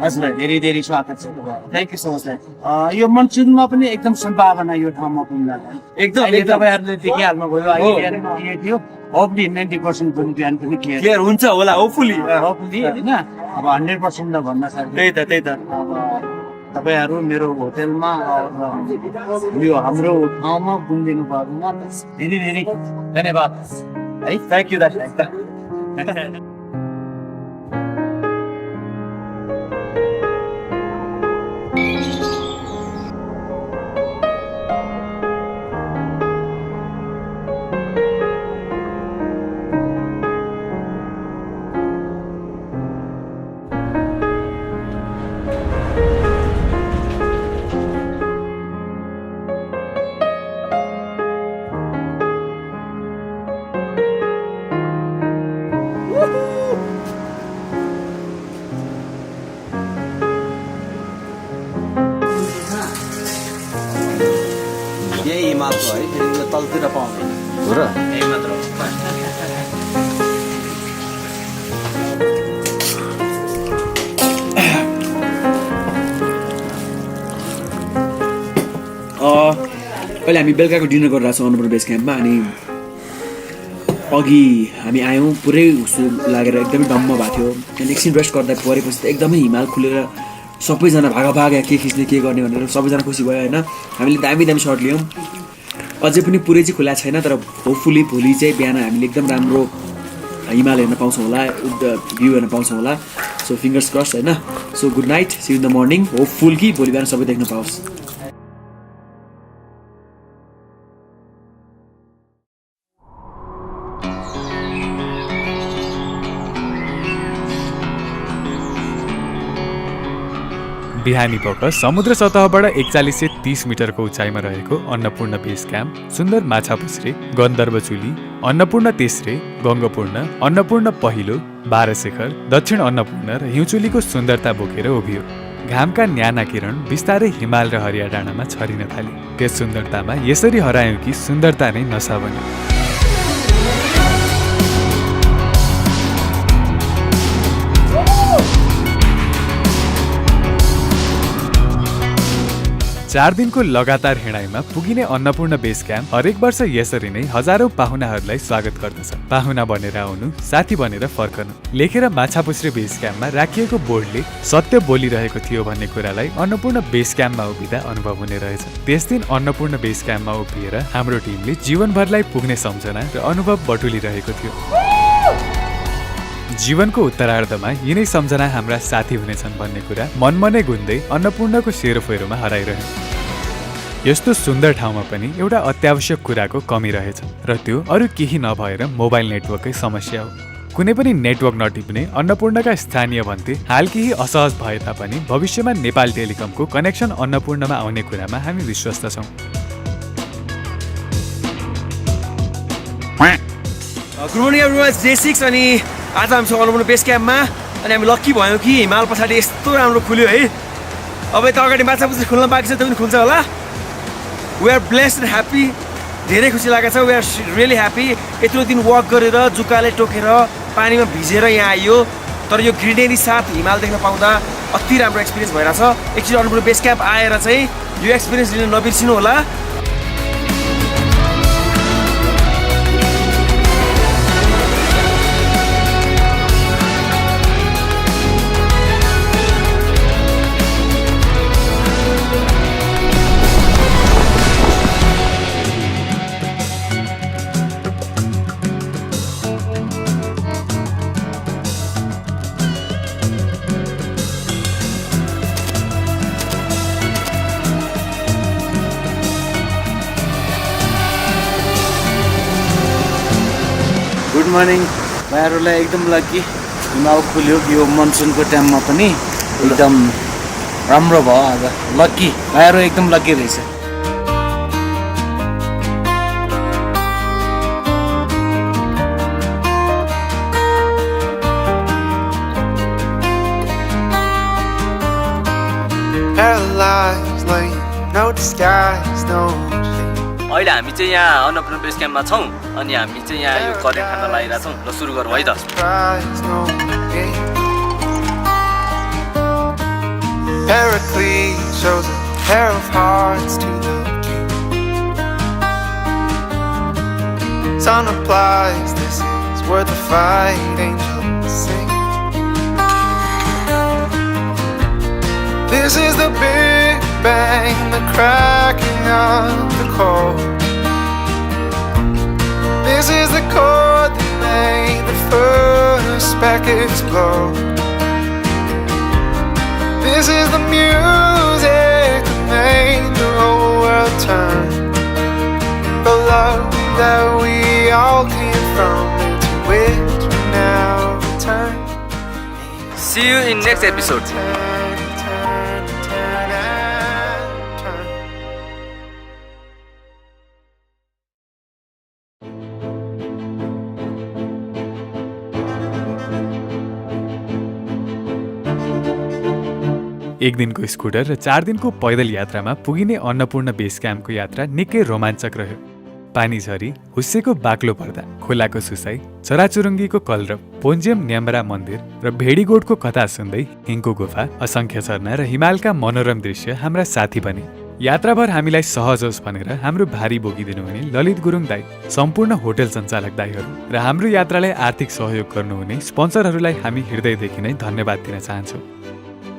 S6: हजुर धेरै धेरै स्वागत छ।
S2: थ्याङ्क यू सो मच दाई।
S6: यो मनसुनमा पनि एकदम सम्भावना यो ठाउँमा पुग्न
S2: एकदम
S6: तपाईँहरूले देखिहाल्नुभयो अहिले बिहान के थियो होपली 90% पनि बिहान पनि
S2: क्लियर हुन्छ होला होपफुली
S6: होइन अब 100% त भन्न सक्दैन।
S2: त्यही त
S6: अब तपाईँहरू मेरो होटेलमा यो हाम्रो ठाउँमा घुमिदिनु भएकोमा धेरै धेरै धन्यवाद
S2: है। थ्याङ्क यू दाई।
S12: यही हिमालको है, फेरि तलतिर पाउँदैन
S2: हो र?
S12: यही मात्र हो।
S13: अहिले हामी बेलुकाको डिनर गरिरहेको छौँ अन्नपूर्ण बेस क्याम्पमा। अनि अघि हामी आयौँ पुरै हुसु लागेर एकदमै डम्म भएको थियो। अनि एकछिन रेस्ट गर्दा परेपछि त एकदमै हिमाल खुलेर सबैजना भागाभाग के खिच्ने के गर्ने भनेर सबैजना खुसी भयो होइन। हामीले दामी दामी सर्ट लियौँ। अझै पनि पुरै चाहिँ खुला छैन, तर होपफुली भोलि चाहिँ बिहान हामीले एकदम राम्रो हिमाल हेर्न पाउँछौँ होला, भ्यू हेर्न पाउँछौँ होला। सो फिङ्गर्स क्रस होइन। So good night, see in the morning. Hopeful कि भोलि बिहान सबै देख्न पाओस्।
S1: बिहानी पख समुद्र सतहबाट 41 से 30 मिटरको उचाइमा रहेको अन्नपूर्ण बेस क्याम्प सुन्दर माछापुछ्रे, गन्धर्व चुली, अन्नपूर्ण तेस्रे, गङ्गपूर्ण, अन्नपूर्ण पहिलो, बाह्रशेखर, दक्षिण अन्नपूर्ण र हिउँचुलीको सुन्दरता बोकेर उभियो। घामका न्याना किरण बिस्तारै हिमाल र हरिया डाँडामा छरिन थाले। त्यस सुन्दरतामा यसरी हरायौँ कि सुन्दरता नै नसा बन्यो। चार दिनको लगातार हिँडाइमा पुगिने अन्नपूर्ण बेस क्याम्प हरेक वर्ष यसरी नै हजारौं पाहुनाहरूलाई स्वागत गर्दछ। पाहुना बनेर आउनु, साथी बनेर फर्कनु लेखेर माछापुछ्रे बेस क्याम्पमा राखिएको बोर्डले सत्य बोलिरहेको थियो भन्ने कुरालाई अन्नपूर्ण बेस क्याम्पमा उभिँदा अनुभव हुने रहेछ। त्यस दिन अन्नपूर्ण बेस क्याम्पमा उभिएर हाम्रो टिमले जीवनभरलाई पुग्ने सम्झना र अनुभव बटुलिरहेको थियो। जीवनको उत्तरार्धमा यिनै सम्झना हाम्रा साथी हुनेछन् भन्ने कुरा मनमनै गुन्दै अन्नपूर्णको सेरोफेरोमा हराइरह्यो। यस्तो सुन्दर ठाउँमा पनि एउटा अत्यावश्यक कुराको कमी रहेछ र त्यो अरू केही नभएर मोबाइल नेटवर्ककै समस्या हो। कुनै पनि नेटवर्क नटिप्ने अन्नपूर्णका स्थानीय भन्थे हाल केही असहज भए तापनि भविष्यमा नेपाल टेलिकमको कनेक्सन अन्नपूर्णमा आउने कुरामा हामी विश्वस्त छौँ।
S2: गुड मर्निङ एभ्रिवान, डे 6 अनि आज हामी छौँ अन्नपूर्ण बेस क्याम्पमा। अनि हामी लक्की भयौँ कि हिमाल पछाडि यस्तो राम्रो खुल्यो है। अब यता अगाडि माछापुछ्रे खुल्न बाँकी छ, त्यो पनि खुल्छ होला। We are blessed and happy. धेरै खुसी लागेको छ। We are really happy. यत्रो दिन वक गरेर जुकाले टोकेर पानीमा भिजेर यहाँ आइयो, तर यो ग्रिनेरी साथ हिमाल देख्न पाउँदा अति राम्रो एक्सपिरियन्स भइरहेछ। एकचोटि अन्नपूर्ण बेस क्याम्प आएर चाहिँ यो एक्सपिरियन्स लिन नबिर्सिनु होला।
S6: गुड मर्निङ भाइहरूलाई। एकदम लकी हिमाल खुल्यो यो मनसुनको टाइममा पनि एकदम राम्रो भयो। आज लकी भाइहरू एकदम लकी रहेछ।
S9: cloud skies don't fade.
S12: अहिले हामी चाहिँ यहाँ अन्नपूर्ण बेस क्याम्पमा छौँ अनि हामी चाहिँ यहाँ यो कदेन खान लागिरहेको छौँ ल सुरु गरौँ है त
S9: Surprise, no gate. Pericles shows a pair of hearts to the king. Sun applies, this is worth the fight, angels sing. This is the Big Bang, the cracking of the code. This is the chord that made the first speck explode. This is the music that made the whole world turn. The love that we all came from, into which we now return.
S12: See you in next episode.
S1: एक दिनको scooter र 4 दिनको पैदल यात्रामा पुगिने Annapurna base क्याम्पको यात्रा निकै रोमाञ्चक रह्यो। पानी झरी, हुस्सेको बाक्लो पर्दा, खोलाको सुसाई, चराचुरुङ्गीको कलरव, पोन्जियम न्याम्रा मन्दिर र भेडीगोठको कथा सुन्दै हिङको गुफा, असंख्य झरना र हिमालका मनोरम दृश्य हाम्रा साथी बने। यात्राभर हामीलाई सहज होस् भनेर हाम्रो भारी बोकिदिनु हुने ललित गुरुङ दाई, सम्पूर्ण होटल सञ्चालक दाईहरू र हाम्रो यात्रालाई आर्थिक सहयोग गर्नुहुने स्पोन्सरहरूलाई हामी हृदयदेखि नै धन्यवाद दिन चाहन्छौँ।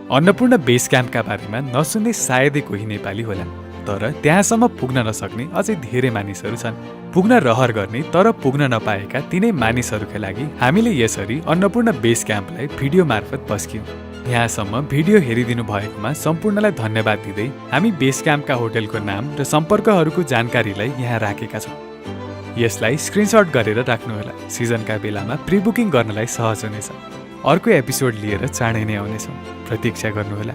S1: अन्नपूर्ण बेस क्याम्पका बारेमा नसुन्ने सायदै कोही नेपाली होला, तर त्यहाँसम्म पुग्न नसक्ने अझै धेरै मानिसहरू छन्। पुग्न रहर गर्ने तर पुग्न नपाएका तिनै मानिसहरूका लागि हामीले यसरी अन्नपूर्ण बेस क्याम्पलाई भिडियो मार्फत पस्क्यौँ। यहाँसम्म भिडियो हेरिदिनु भएकोमा सम्पूर्णलाई धन्यवाद दिँदै हामी बेस क्याम्पका होटलको नाम र सम्पर्कहरूको जानकारीलाई यहाँ राखेका छौँ। यसलाई स्क्रिनशट गरेर राख्नुहोला, सिजनका बेलामा प्री बुकिङ गर्नलाई सहज हुनेछ। अर्को एपिसोड लिएर चाँडै नै आउनेछौँ, प्रतीक्षा गर्नुहोला।